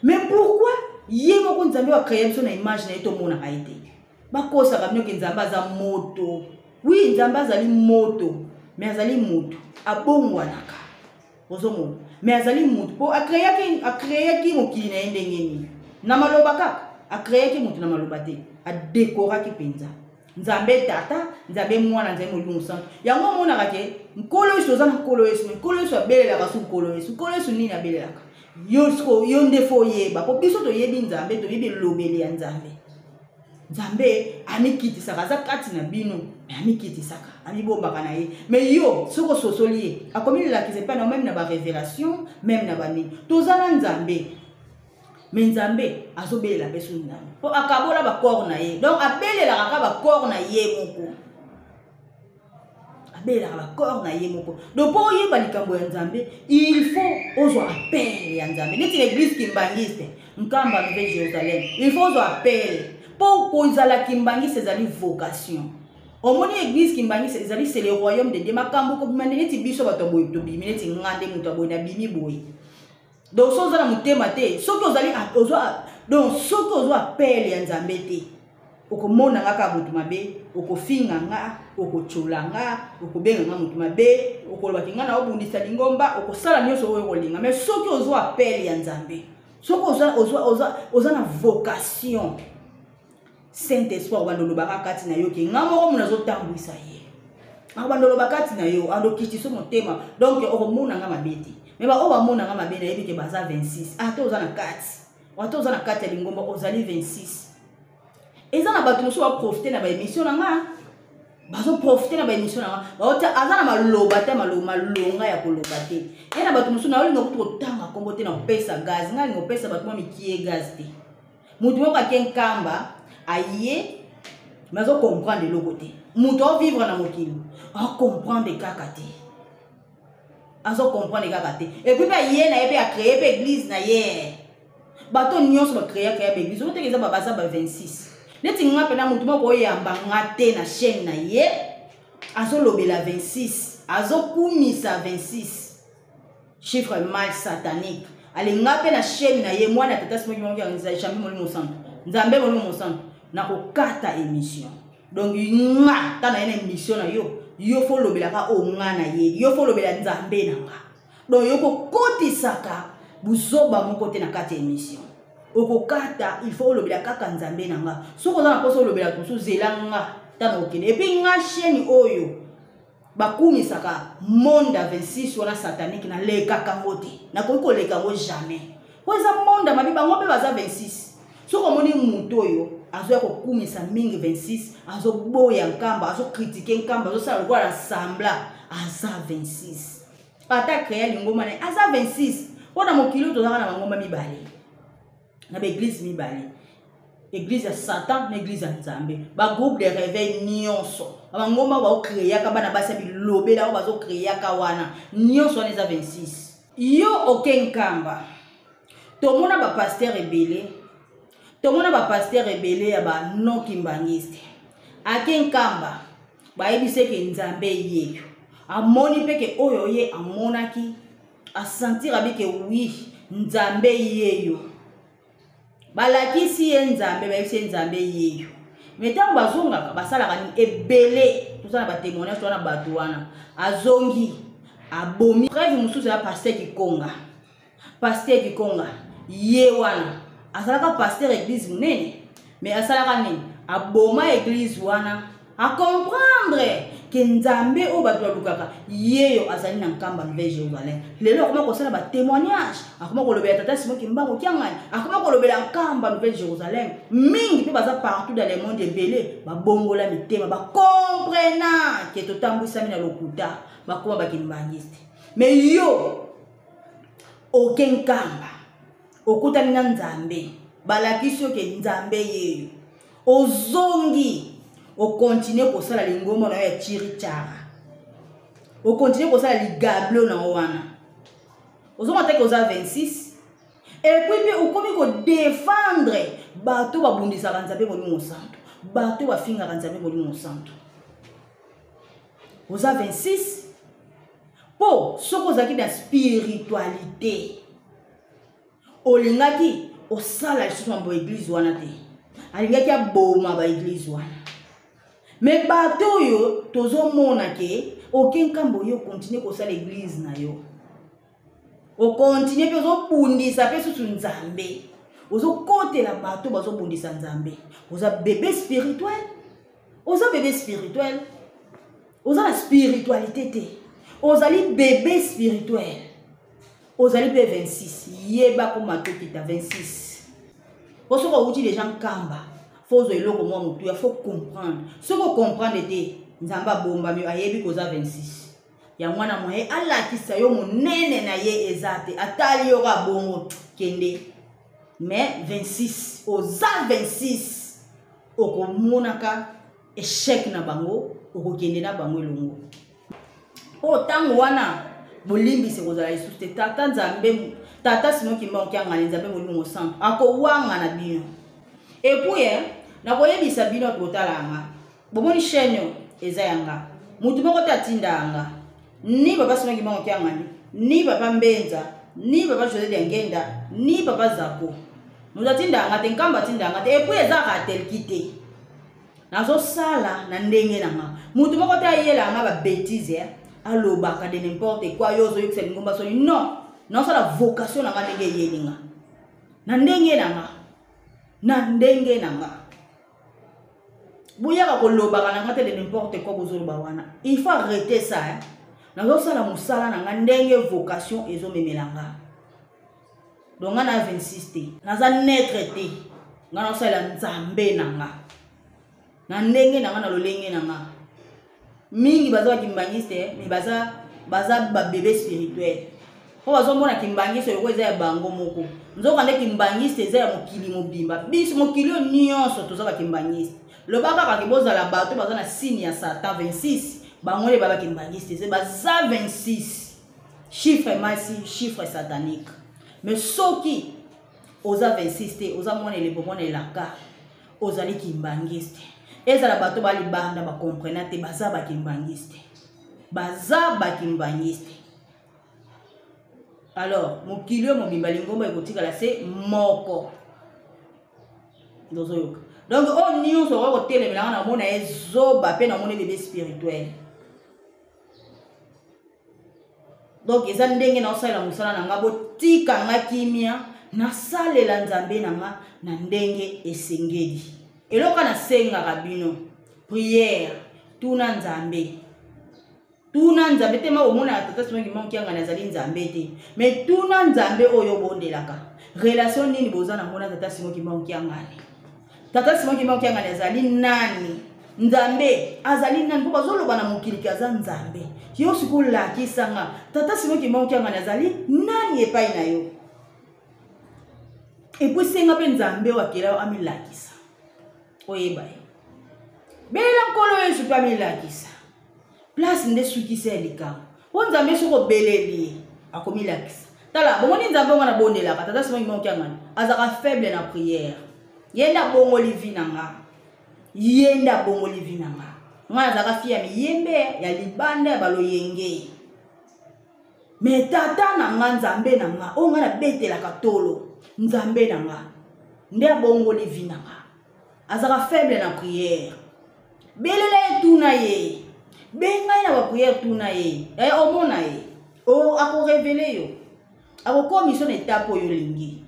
Mais pourquoi ye moko Nzambe acréé biso na image na ye, tomonaka ye te? Bakosaka bino ke Nzambe aza moto. Oui, Nzambe azali moto, mais azali moto abongwanaka, ozomona. Mais azali moto mpo acréaki mokili na ye ndenge nini? Na maloba kaka? Acréaki moto na maloba te, adekoraki mpenza. Nzambe Tata, Nzambe Mwana, Nzambe Molimo Mosantu. Yango omonaka ke Nkolo Yesu, oza na Nkolo Yesu, mais Nkolo Yesu abelelaka su Nkolo Yesu, Nkolo Yesu nini abelelaka yo? Siko yo nde fo oyeba, mpo biso toyebi Nzambe, toyebi elobeli ya Nzambe. Nzambe amikitisaka, aza kati na bino, me amikitisaka, amibombaka na ye. Me yo soki ososoli ye, akomi lelakisa epai na meme na barévélation, meme na banini. Toza na Nzambe, me Nzambe azobelela mpe su Nzambe, mpo akabola bakor na ye. Donc abelelaka kaka bakor na ye moko, abelelaka bakor na ye moko. Donc mpo oyeba likambo ya Nzambe, il faut ozwa appel ya Nzambe. Neti na église kimbangiste, Nkamba, Nouvelle Jérusalem, il faut ozwa appel mpo kozala kimbangiste. Ezali vocation. Omoni, église kimbangiste ezali, c'est le royaume de Dieu. Makambo kobima nde neti biso bato ya boye tobimi, neti nga nde moto ya boye nabimi boye. Donc soki oza na motema te, soki ozali ozwa, donc soki ozwa appel ya Nzambe te, okomona nga kaka moto mabe, okofinga nga, okotyola nga, okobenga nga moto mabe, okolobaki nga na obundisa lingomba, okosala nyonso oyo okolinga. Mais soki ozwa appel ya Nzambe, soki oza na vocation, Saint Esprit akobanda olobaka kati na yo ke nga moko mona azotambwisa ye. Akobanda oloba kati na yo, andokitisa motema. Donc okomona nga mabe te. Me baoyo bamona nga mabe, nayebi ke baza 26. Ata oza na kati, ata oza na kati ya lingomba, ozali 26. Eza na bato mosusu baprofite na baémission na nga, bazoprofite na baémission na nga, baota aza na maloba te, malonga ya koloba te. Ye na bato mosusu, naolinga kutu kotanga nkombo te, na kopesa gaz. Ngai alinga kopesa bato mwa mikie gaz te. Motu moko ake Nkamba, aye, me azocomprendre eloko te. Moto aovivre na mokili, acomprendre kaka te, azocomprendre kaka te. Et puis mpe aye na ye mpe acréé mpe église na ye. Bato nyonso bacréa créa baéglise oteke, eza baza ba 26. Neti nga mpena, motu moko oyamba nga te na chaîne na ye, azolobela 26, azokumisa 26, chiffre mal satanique. Alinga mpe na chaîne na ye, mwana tata simoki moko ya Jambi Molimo Santu, Nzambe Molimo Mosantu, nakokata émission. Donc nga ta na ye na émission na yo, yo fo olobelaka oyo nga na ye, yo fo olobela Nzambe na nga. Donc yo kokotisaka buzoba moko te na kati ya émission, okokata. Il faut olobela kaka Nzambe na nga. Soki oza na mposa olobela mosusu, zela nga ntango okende. Et puis nga, chaîne oyo bakumisaka monde ya 26 wana satanique, nalekaka yango te, nakoki koleka yango jamais. Mpo eza monde ya mabe, bango mpe baza 26. Soki omoni moto oyo azoya kokumisa mingi 26, azoboya Nkamba, azokritike Nkamba, azosala lokola na sambla, aza 26. Ata créa lingomba na ye, aza 26. Mpo na mokili oyo tozalaka na mangomba mibale, na baeglise mibale, eglise ya Satan na eglise ya Nzambe. Bagroupe de réveil nyonso, bangomba baokreaka bana basi ya bilobela oyo bazokreaka wana nyonso wana eza 26. Yo oke Nkamba, tomona bapaster ebele, tomona bapaster ebele ya ba non kimbangiste. Ake Nkamba, bayebisi eke Nzambe yeyo, amoni mpe ke oyo ye amonaki, asentir abi ke oui, Nzambe yeyo. Balakisi ye Nzambe, bayebisi ye Nzambe yeyo. Me ntango bazongaka basalaka nini? Ebele toza na batémoignage wana, bato wana azongi abomi. Preuve mosusu ya paster Kikonga. Paster Kikonga ye wana azalaka paster eglise monene, me asalaka nini? Aboma eglise wana, acomprendre ke Nzambe oyo bato balukaka yeyo azali na Nkamba Nouvelle Jérusalem. Lelo akoma kosala batémoignage, akoma kolobela tata Simon Kimbangu Kiangani, akoma kolobela Nkamba Nouvelle Jérusalem. Mingi mpe baza partout dans le monde, ebele babongola mitema, bakomprena ke totambwisami na lokuta, bakoma bakimbangiste. Me yo oke Nkamba, okutani na Nzambe, balakisi yo ke Nzambe yeyo, ozongi okontinue kosala lingomba na yo ya chirichara, okontinue kosala ligablo na yo wana, ozonga teke oza 26. Epuis mpe okomi kodefendre bato babundisaka Nzambe Molimo Santo, bato bafingaka Nzambe Molimo Santo. Oza 26 mpo soki ozalaki na spiritualité olingaki osala lisusu mambo ya eglise wana te, alingaki aboma baeglise wana. Me bato oyo tozomona ke oke Nkambo, yo okontinue kosala eglise na yo, okontinue mpe ozobundisa mpe susu Nzambe, ozokotela bato bazobundisa Nzambe. Oza bebe spirituel, oza bebe spirituel, oza na spiritualité te, ozali bebe spirituel, ozali mpe 26. Yeba koma tokita 26, po soki owuti deja Nkamba, fo ozwa eloko mwa motuya, fo comprendre. Soki ocomprendre te, Nzambe abombami, ayebi koza 26. Yango wana moye alakisa yo monene na ye eza te, atali yo kaka bongo, kende. Mais 26, oza 26, okomonaka échec na bango, okokende na bango elongo. Mpo ntango wana bolimbisi ekozala lisusu te. Tata Nzambe, tata Simon Kimbangu Kiangani, Nzambe Molimo Mosantu akowanga na bino. Epuis nakoyebisa bino totala yanga, bomoni chaîne oyo eza yanga, motu moko te atinda yanga, ni papa Simon Kimbangu Kiangani, ni papa Mbenza, ni papa José Diangenda, ni papa Zako. Moto atinda yanga te, Nkamba atinda yanga te. Epuis eza ratelki te, nazosala na ndenge na nga. Motu moko te ayela nga babétise, alobaka de n'importe quoi, yo ozoyokisa lingomba soni. Non, nazosala vocation na nga ndenge eyeli nga, na ndenge na nga, na ndenge na nga. Boyaka kolobaka na nga te de n'importe quoi bozoloba wana. Il faut arrêter ça, hein. Nazosala mosala na nga ndenge vocation ezomemela nga. Donc nga na 26 te, naza netre te, nga nazosalela Nzambe na nga na ndenge na nga, na lolenge na nga. Mingi baza bakimbangiste, mais baza babebe spirituel, mpo bazomona kimbangiste lokola eza ya bango moko, nzoka nde kimbangiste eza ya mokili mobimba. Biso mokili oyo nyonso toza bakimbangiste. Loba kaka ke bozala bato baza na signe ya Satan 26, bango nde ba bakimbangiste, eza baza 26 chiffre masi, chiffre satanique. Mais soki oza 26 te, oza mwana elembo, mwana elaka, ozali kimbangiste. Ezala bato balibanda bakomprena te, baza bakimbangiste, baza bakimbangiste. Alors mokili oyo mobimba lingomba ekotikala se moko, ndozoyoka. Donc oyo nyonso okoki kotelemela nga, namona ye zoba mpe namoni bebe spirituel. Donc eza ndenge naosalela mosala na nga, botika nga kimia, nasalela Nzambe na nga na ndenge esengeli. Eloko nasengaka bino, prière, tuna Nzambe. Tuna Nzambe te ma omonaka tata Simon Kimbangu Kiangani azali Nzambe te. Mais tuna Nzambe oyo obondelaka. Relation nini boza na ngona tata Simon Kimbangu Kiangani? Tata Simon Kimbangu Kiangani azali nani? Nzambe azali nani? Mpo bazoloba na mokili ke aza Nzambe. Yo sikoyo lakisa nga tata Simon Kimbangu Kiangani azali nani epai na yo? Epuis senga mpe Nzambe oyo akela yo amilakisa. Oyeba ye. Belela Nkolo Yesu mpe amilakisa. Place nde sukisa ya likambo. Mpo Nzambe soki obeleli ye, akomilakisa. Tala, bomoni Nzambe oyo nga nabondelaka, tata Simon Kimbangu Kiangani, azalaka faible na prière. Ye nde abongoli vie na nga. Ye nde abongoli vie na nga. Nga nazalaka fille ya miyembe, ya libanda, ya baloyenge. Mais tata na nga, Nzambe na nga, oyo nga nabetelaka tolo, Nzambe na nga, nde abongoli vie na nga. Azalaka faible na prière. Belela ye, tuna ye. Benga ye na ba prière, tuna ye. Omona ye. O, ako révéler yo. Akokomisa yo na étape oyo olingi.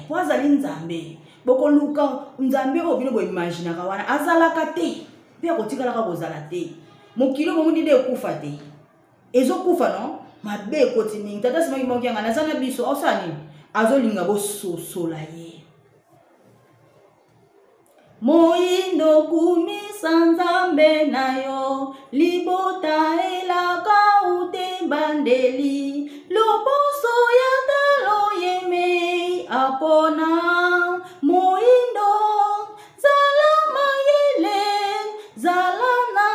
Po azali Nzambe. Bokoluka Nzambe oyo bino boimaginaka wana, azalaka te. Mpe akotikalaka kozala te. Mokili oyo bomoni nde ekufa te. Ezokufa no? Mabe ekoti mingi. Tata Simon Kimbangu Kiangani aza na biso, osala nini? Azolinga bososola ye. Moyindo kumisa Nzambe na yo, libota elaka ute bandeli, loposo ya talo yemei apona. Moyindo zala mayele, zala na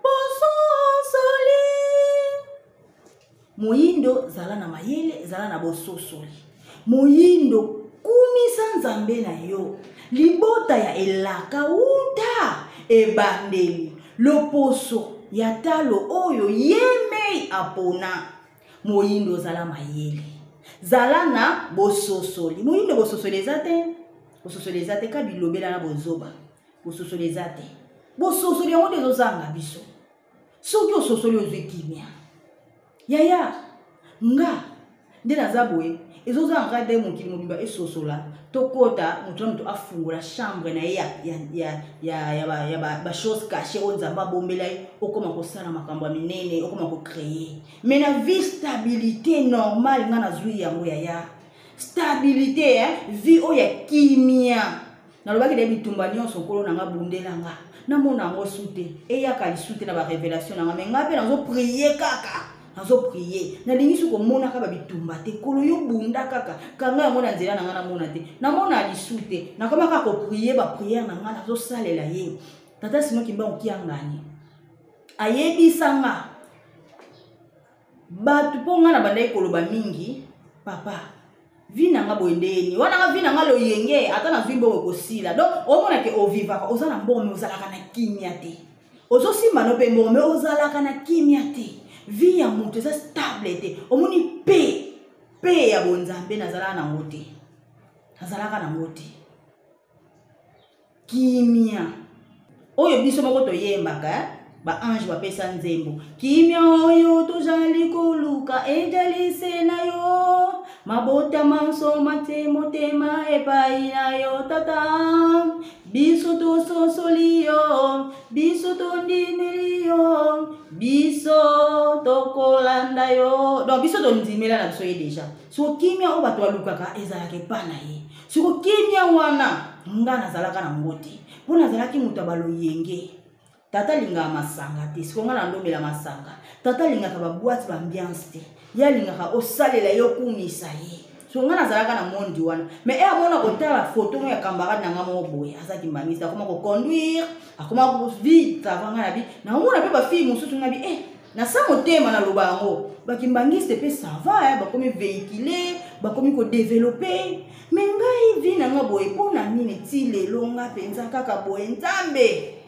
bososoli. Moyindo zala na mayele, zala na bososoli. Moyindo kumisa Nzambe na yo, libota ya elaka uta ebandeli, loposo ya talo oyo ye mei apona. Moyindo zala mayele, zala na bososoli. Moyindo bososoli eza te, bososoli eza te, ka bilobela na bozoba. Bososoli eza te. Bososoli yango nde ezozanga biso. Soki ososoli ozwi kimia. Yaya, nga nde naza boye, ezozanga kaka nde mokili mobimba esosola, tokota moto na moto afungola chambre na ye ya ba chose cachée oyo Nzambe abombela ye, okoma kosala makambo ya minene, okoma ko créer. Mais na vie stabilité normale nga nazwi yango yaya. Stabilité, hein? Vie oyo ya kimia. Nalobaki na ye bitumba nyonso nkolo na nga bundela nga. Namona yango su te. Eyaka lisu te na ba révélation na nga. Mais nga pe nazo prier kaka. Nazo prier. Nalingi su komonaka ba bitumba te. Nkolo yo bunda kaka. Kanga yango na nzela na nga namona te. Namona lisu te. Nakoma kaka ko prier ba prière na nga nazo salela ye. Tata Simon Kimbangu Kiangani ayebisa nga bato mpo nga na bandaki koloba mingi, papa vie na nga boye ndeni wana nga vie na nga loyenge ata nazwi mbongo ekosila. Donc omona ke ovivaka oza na mbongo mais ozalaka na kimia te, ozosimba no mpe mbongo mais ozalaka na kimia te. Vie ya moto eza stable te. Omoni pe pe ya bonzambe nazalaka nango te, nazalaka nango te. Kimia oyo biso moko toyembaka, eh? Ba ange bapesa nzembo kimia oyo tozali koluka ejalise na yo, mabota manso matie motema epai na yo tata, biso tososoli yo, biso tondimeli yo, biso tokolanda yo. Donc biso tondimela na biso ye déjà. So kimia oyo bato balukaka ezalaka epai na ye. Siko kimia wana nga nazalaka na ngo te, mpo nazalaki moto ya baloyenge. Tata alingaka masanga te, siko nga nandomela masanga. Tata alingaka ba boîte ba ambiance te, ye alingaka osalela ye, okumisa ye. Siko nga nazalaka na mondi wana. Mais e amona kotala photo moko ya camarade na nga moko boye, aza kimbangiste, akoma ko conduire, akoma ko vite avant nga na bi. Naomona pe ba fille mosusu nga bi, na sa motema naloba yango, ba kimbangiste pe ça va, bakomi véhiculer, bakomi ko développer. Mais ngai vie na nga boye mpo na nini ti lelo nga mpenza kaka boye Nzambe?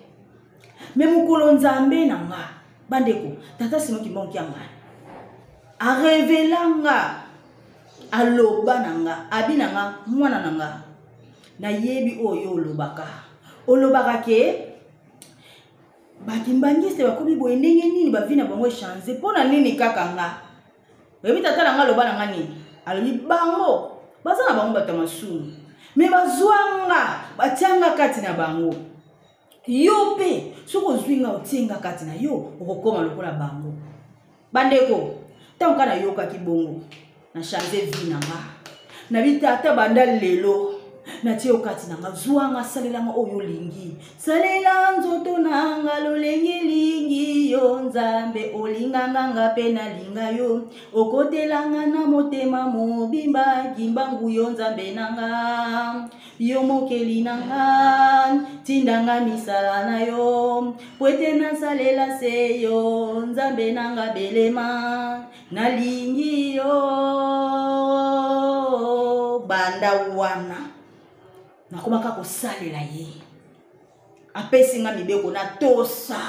Mais mokolo Nzambe na nga, bandeko, tata Simon Kimbangu Kiangani arevela nga, aloba na nga, abi na nga, mwana na nga, nayebi oyo olobaka. Olobaka ke bakimbangiste bakomi boye ndenge nini, ba vie na bango echange mpo na nini kaka nga? Oyebi tata na nga aloba na nga nini? Alobi bango baza na bango bato ya masumu, me bazwa nga batia nga kati na bango. Yo mpe soki ozwi nga otie nga kati na yo, okokoma lokola bango. Bandeko, ntango kaka nayokaki bongo, na change vie na nga. Nabi tata banda lelo natie yo kati na nga, zwa nga, salela nga oyo olingi, salela nzoto na nga lolenge elingi yo Nzambe, olinga nga, nga mpe nalinga yo, okotela nga na motema mobimba, Kimbangu yo Nzambe na nga, yo mokeli na nga, tinda nga misala na yo, po ete nasalela se yo Nzambe na nga, belema nalingi yo. Banda wana nakomaka kosalela ye, apesi nga mibeko natosa,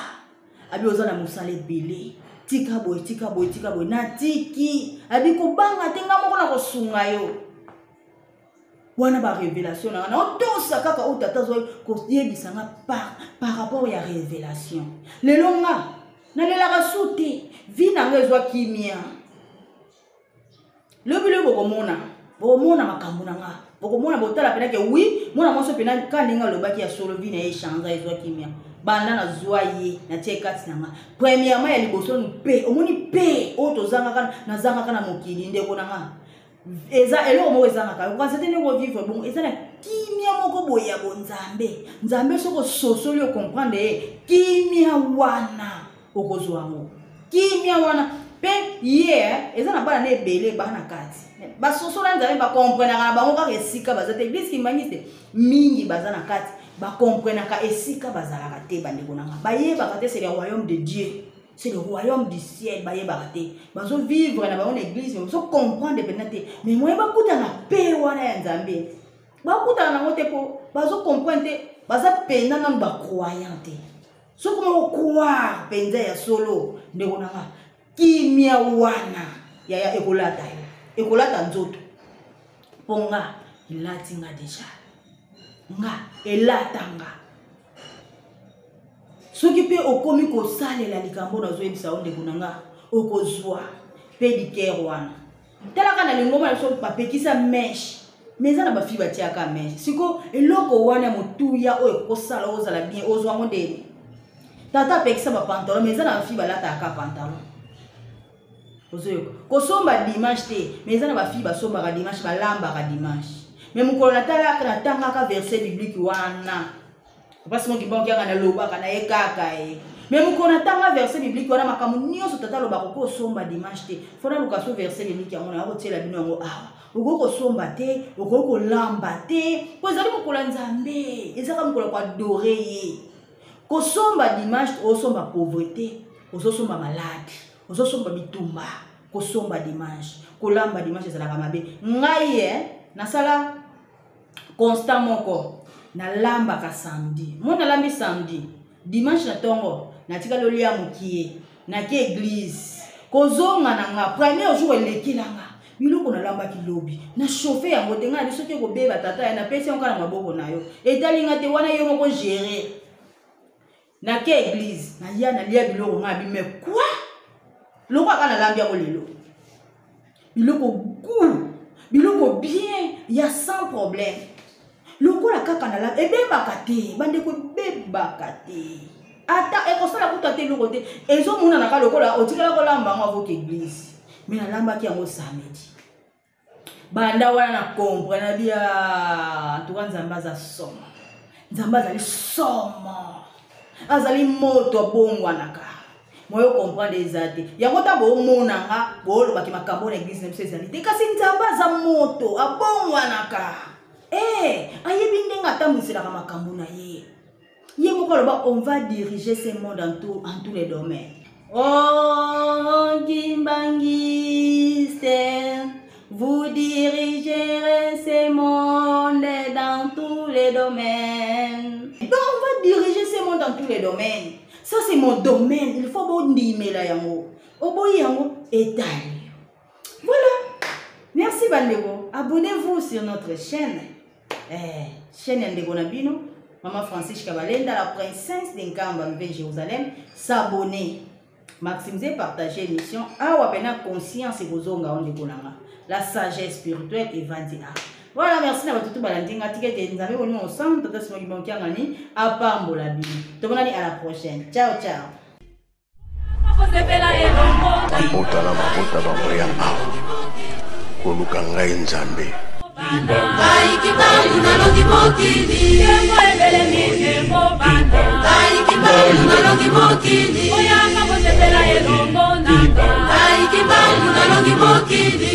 abi oza na mosala ebele, tika boye, tika boye, tika boye, natiki. Abi kobanga te, nga moko nakosunga yo. Wana ba révélation na nga, naotosa kaka oyo tata azwa koyebisa nga par rapport ya révélation. Lelo nga nalelaka su te, vie na nga ezwa kimia. Lobi lobi bokomona, bokomona makambo na nga, bokomona, botala mpena ke wi mwana mwasi mpena ka ndenge alobaki ya solo, vie na ye echange, ezwa kimia. Banda nazwa ye, natie kati na nga. Premièrement ya liboso mpe omoni mpe oyo tozangaka, nazangaka na mokili, ndeko na nga, eza eloko moko ezangaka okanisa te ndenge ovivre bongo, eza na kimia moko boye ya bonzambe. Nzambe soki ososoli, ocomprendre ye, kimia wana okozwa yango, kimia wana mpe ye eza na bana na ebele bana kati basosola Nzambe, bakomprenaka na bango kaka esika baza te. Eglise Kimbanguiste mingi baza na kati, bakomprenaka esika bazalaka te. Bandeko na nga, bayebaka te c'est le royaume de Dieu, c'est le royaume du ciel, bayebaka te. Bazovivre na bango na église, mais bazocomprendre mpenza te, mais moye bakutana pe wana ya Nzambe, bakutana nango te, mpo bazocomprendre te, baza mpenza nanu bacroyant te. Soki moko croire mpenza ya solo, ndeko na nga, kimia wana yaya ekolata yo, ekolata nzoto, mpo nga elati nga deja, nga elata nga. Soki mpe okomi kosalela likambo nazoyebisa yo, ndeko na nga, okozwa mpe dikere wana. Talaka na lingomba na biso bapekisa meshe, mais eza na bafi batiaka meshe. Siko eloko wana ya motuya oyo ekosala ozala bien, ozwa yango ndeni? Tata apekisa bapantalon, mais eza na bafi balataka pantalon. Ozoyoka kosomba dimanche te, mais eza na bafi basombaka dimanche, balambaka dimanche. Mais mokolo natalaka, natangaka verset biblique wana, mpasi moki bonki yanga nalobaka na ye kaka ye, mais mokolo natanga verset biblique wana, makambo nyonso tata alobaka okoki kosomba dimanche te, fo naluka so verset biblique yango, naya kotiela bino yango awa. Okoki kosomba te, okoki kolamba te, po ezali mokolo ya Nzambe, ezaka mokolo ya koadore ye. Kosomba dimanche, osomba pauvreté, ozosomba malade, ozosomba bitumba. Kosomba dimanche, kolamba dimanche ezalaka mabe. Ngai ye nasala constat moko, nalambaka samedi, mo nalambi samedi, dimanche na ntongo natikali olia mokie, nake église. Kozonga na nga premier jour, elekelanga biloko nalambaki lobi, na chauffe yango te. Ngai nabi soki ekobeba, tata ya napesi yango kaka na maboko na yo, etali nga te, wana yo moko gérer. Nake église, naya nalia biloko ngai abi, mais quoi, loko aka nalambi yango lelo, biloko goût, biloko bien, ya sans problème, lokola kaka nalambi ebebaka te. Bandeko, ebebaka te, ata ekosala kuta te, eloko te, ezomonanaka lokola otikala kolamba yango avoka église, mais nalambaki yango samedi. Banda wana na comprendre bia, en tout cas Nzambe aza somo, Nzambe azali somo, azali moto abongwanaka. Moyo comprendre eza te yango. Ntango boomona nga, boolobaki makambo na église na biso ezali te, kasi Nzambe aza moto abongwanaka. Ayebi ndenge atambwiselaka makambo na ye. Ye moko aloba on va diriger ce monde en tous les domaines. Oh Kimbanguiste, vous dirigerez ce monde dans tous les domaines. Donc on va diriger ce monde dans tous les domaines. Ça, c'est mon domaine, il faut bondimela yango, oboyi yango, etali. Voilà, merci bandeko, abonnez-vous sur notre chaîne, chaîne ya ndeko na bino Mama Francis Kabalenda, la princesse de Nkamba, Nouvelle Jérusalem. S'abonner, maximiser, partager émission awa pena conscience ekozonga o ndeko na nga, la sagesse spirituelle evandi awa. Voilà, merci na bato tu balandi nga. Tika ete Nzambe molimo mosantu, tata Simoki Bonkiangani, apambola bino. Tomonani à la prochaine, ciao ciao. Mabota na mabota bakoya awa koluka ngai Nzambe. Ngai Kimbangu nalongi mokili. Ngai Kimbangu nalongi mokili. Ngai Kimbangu nalongi mokili.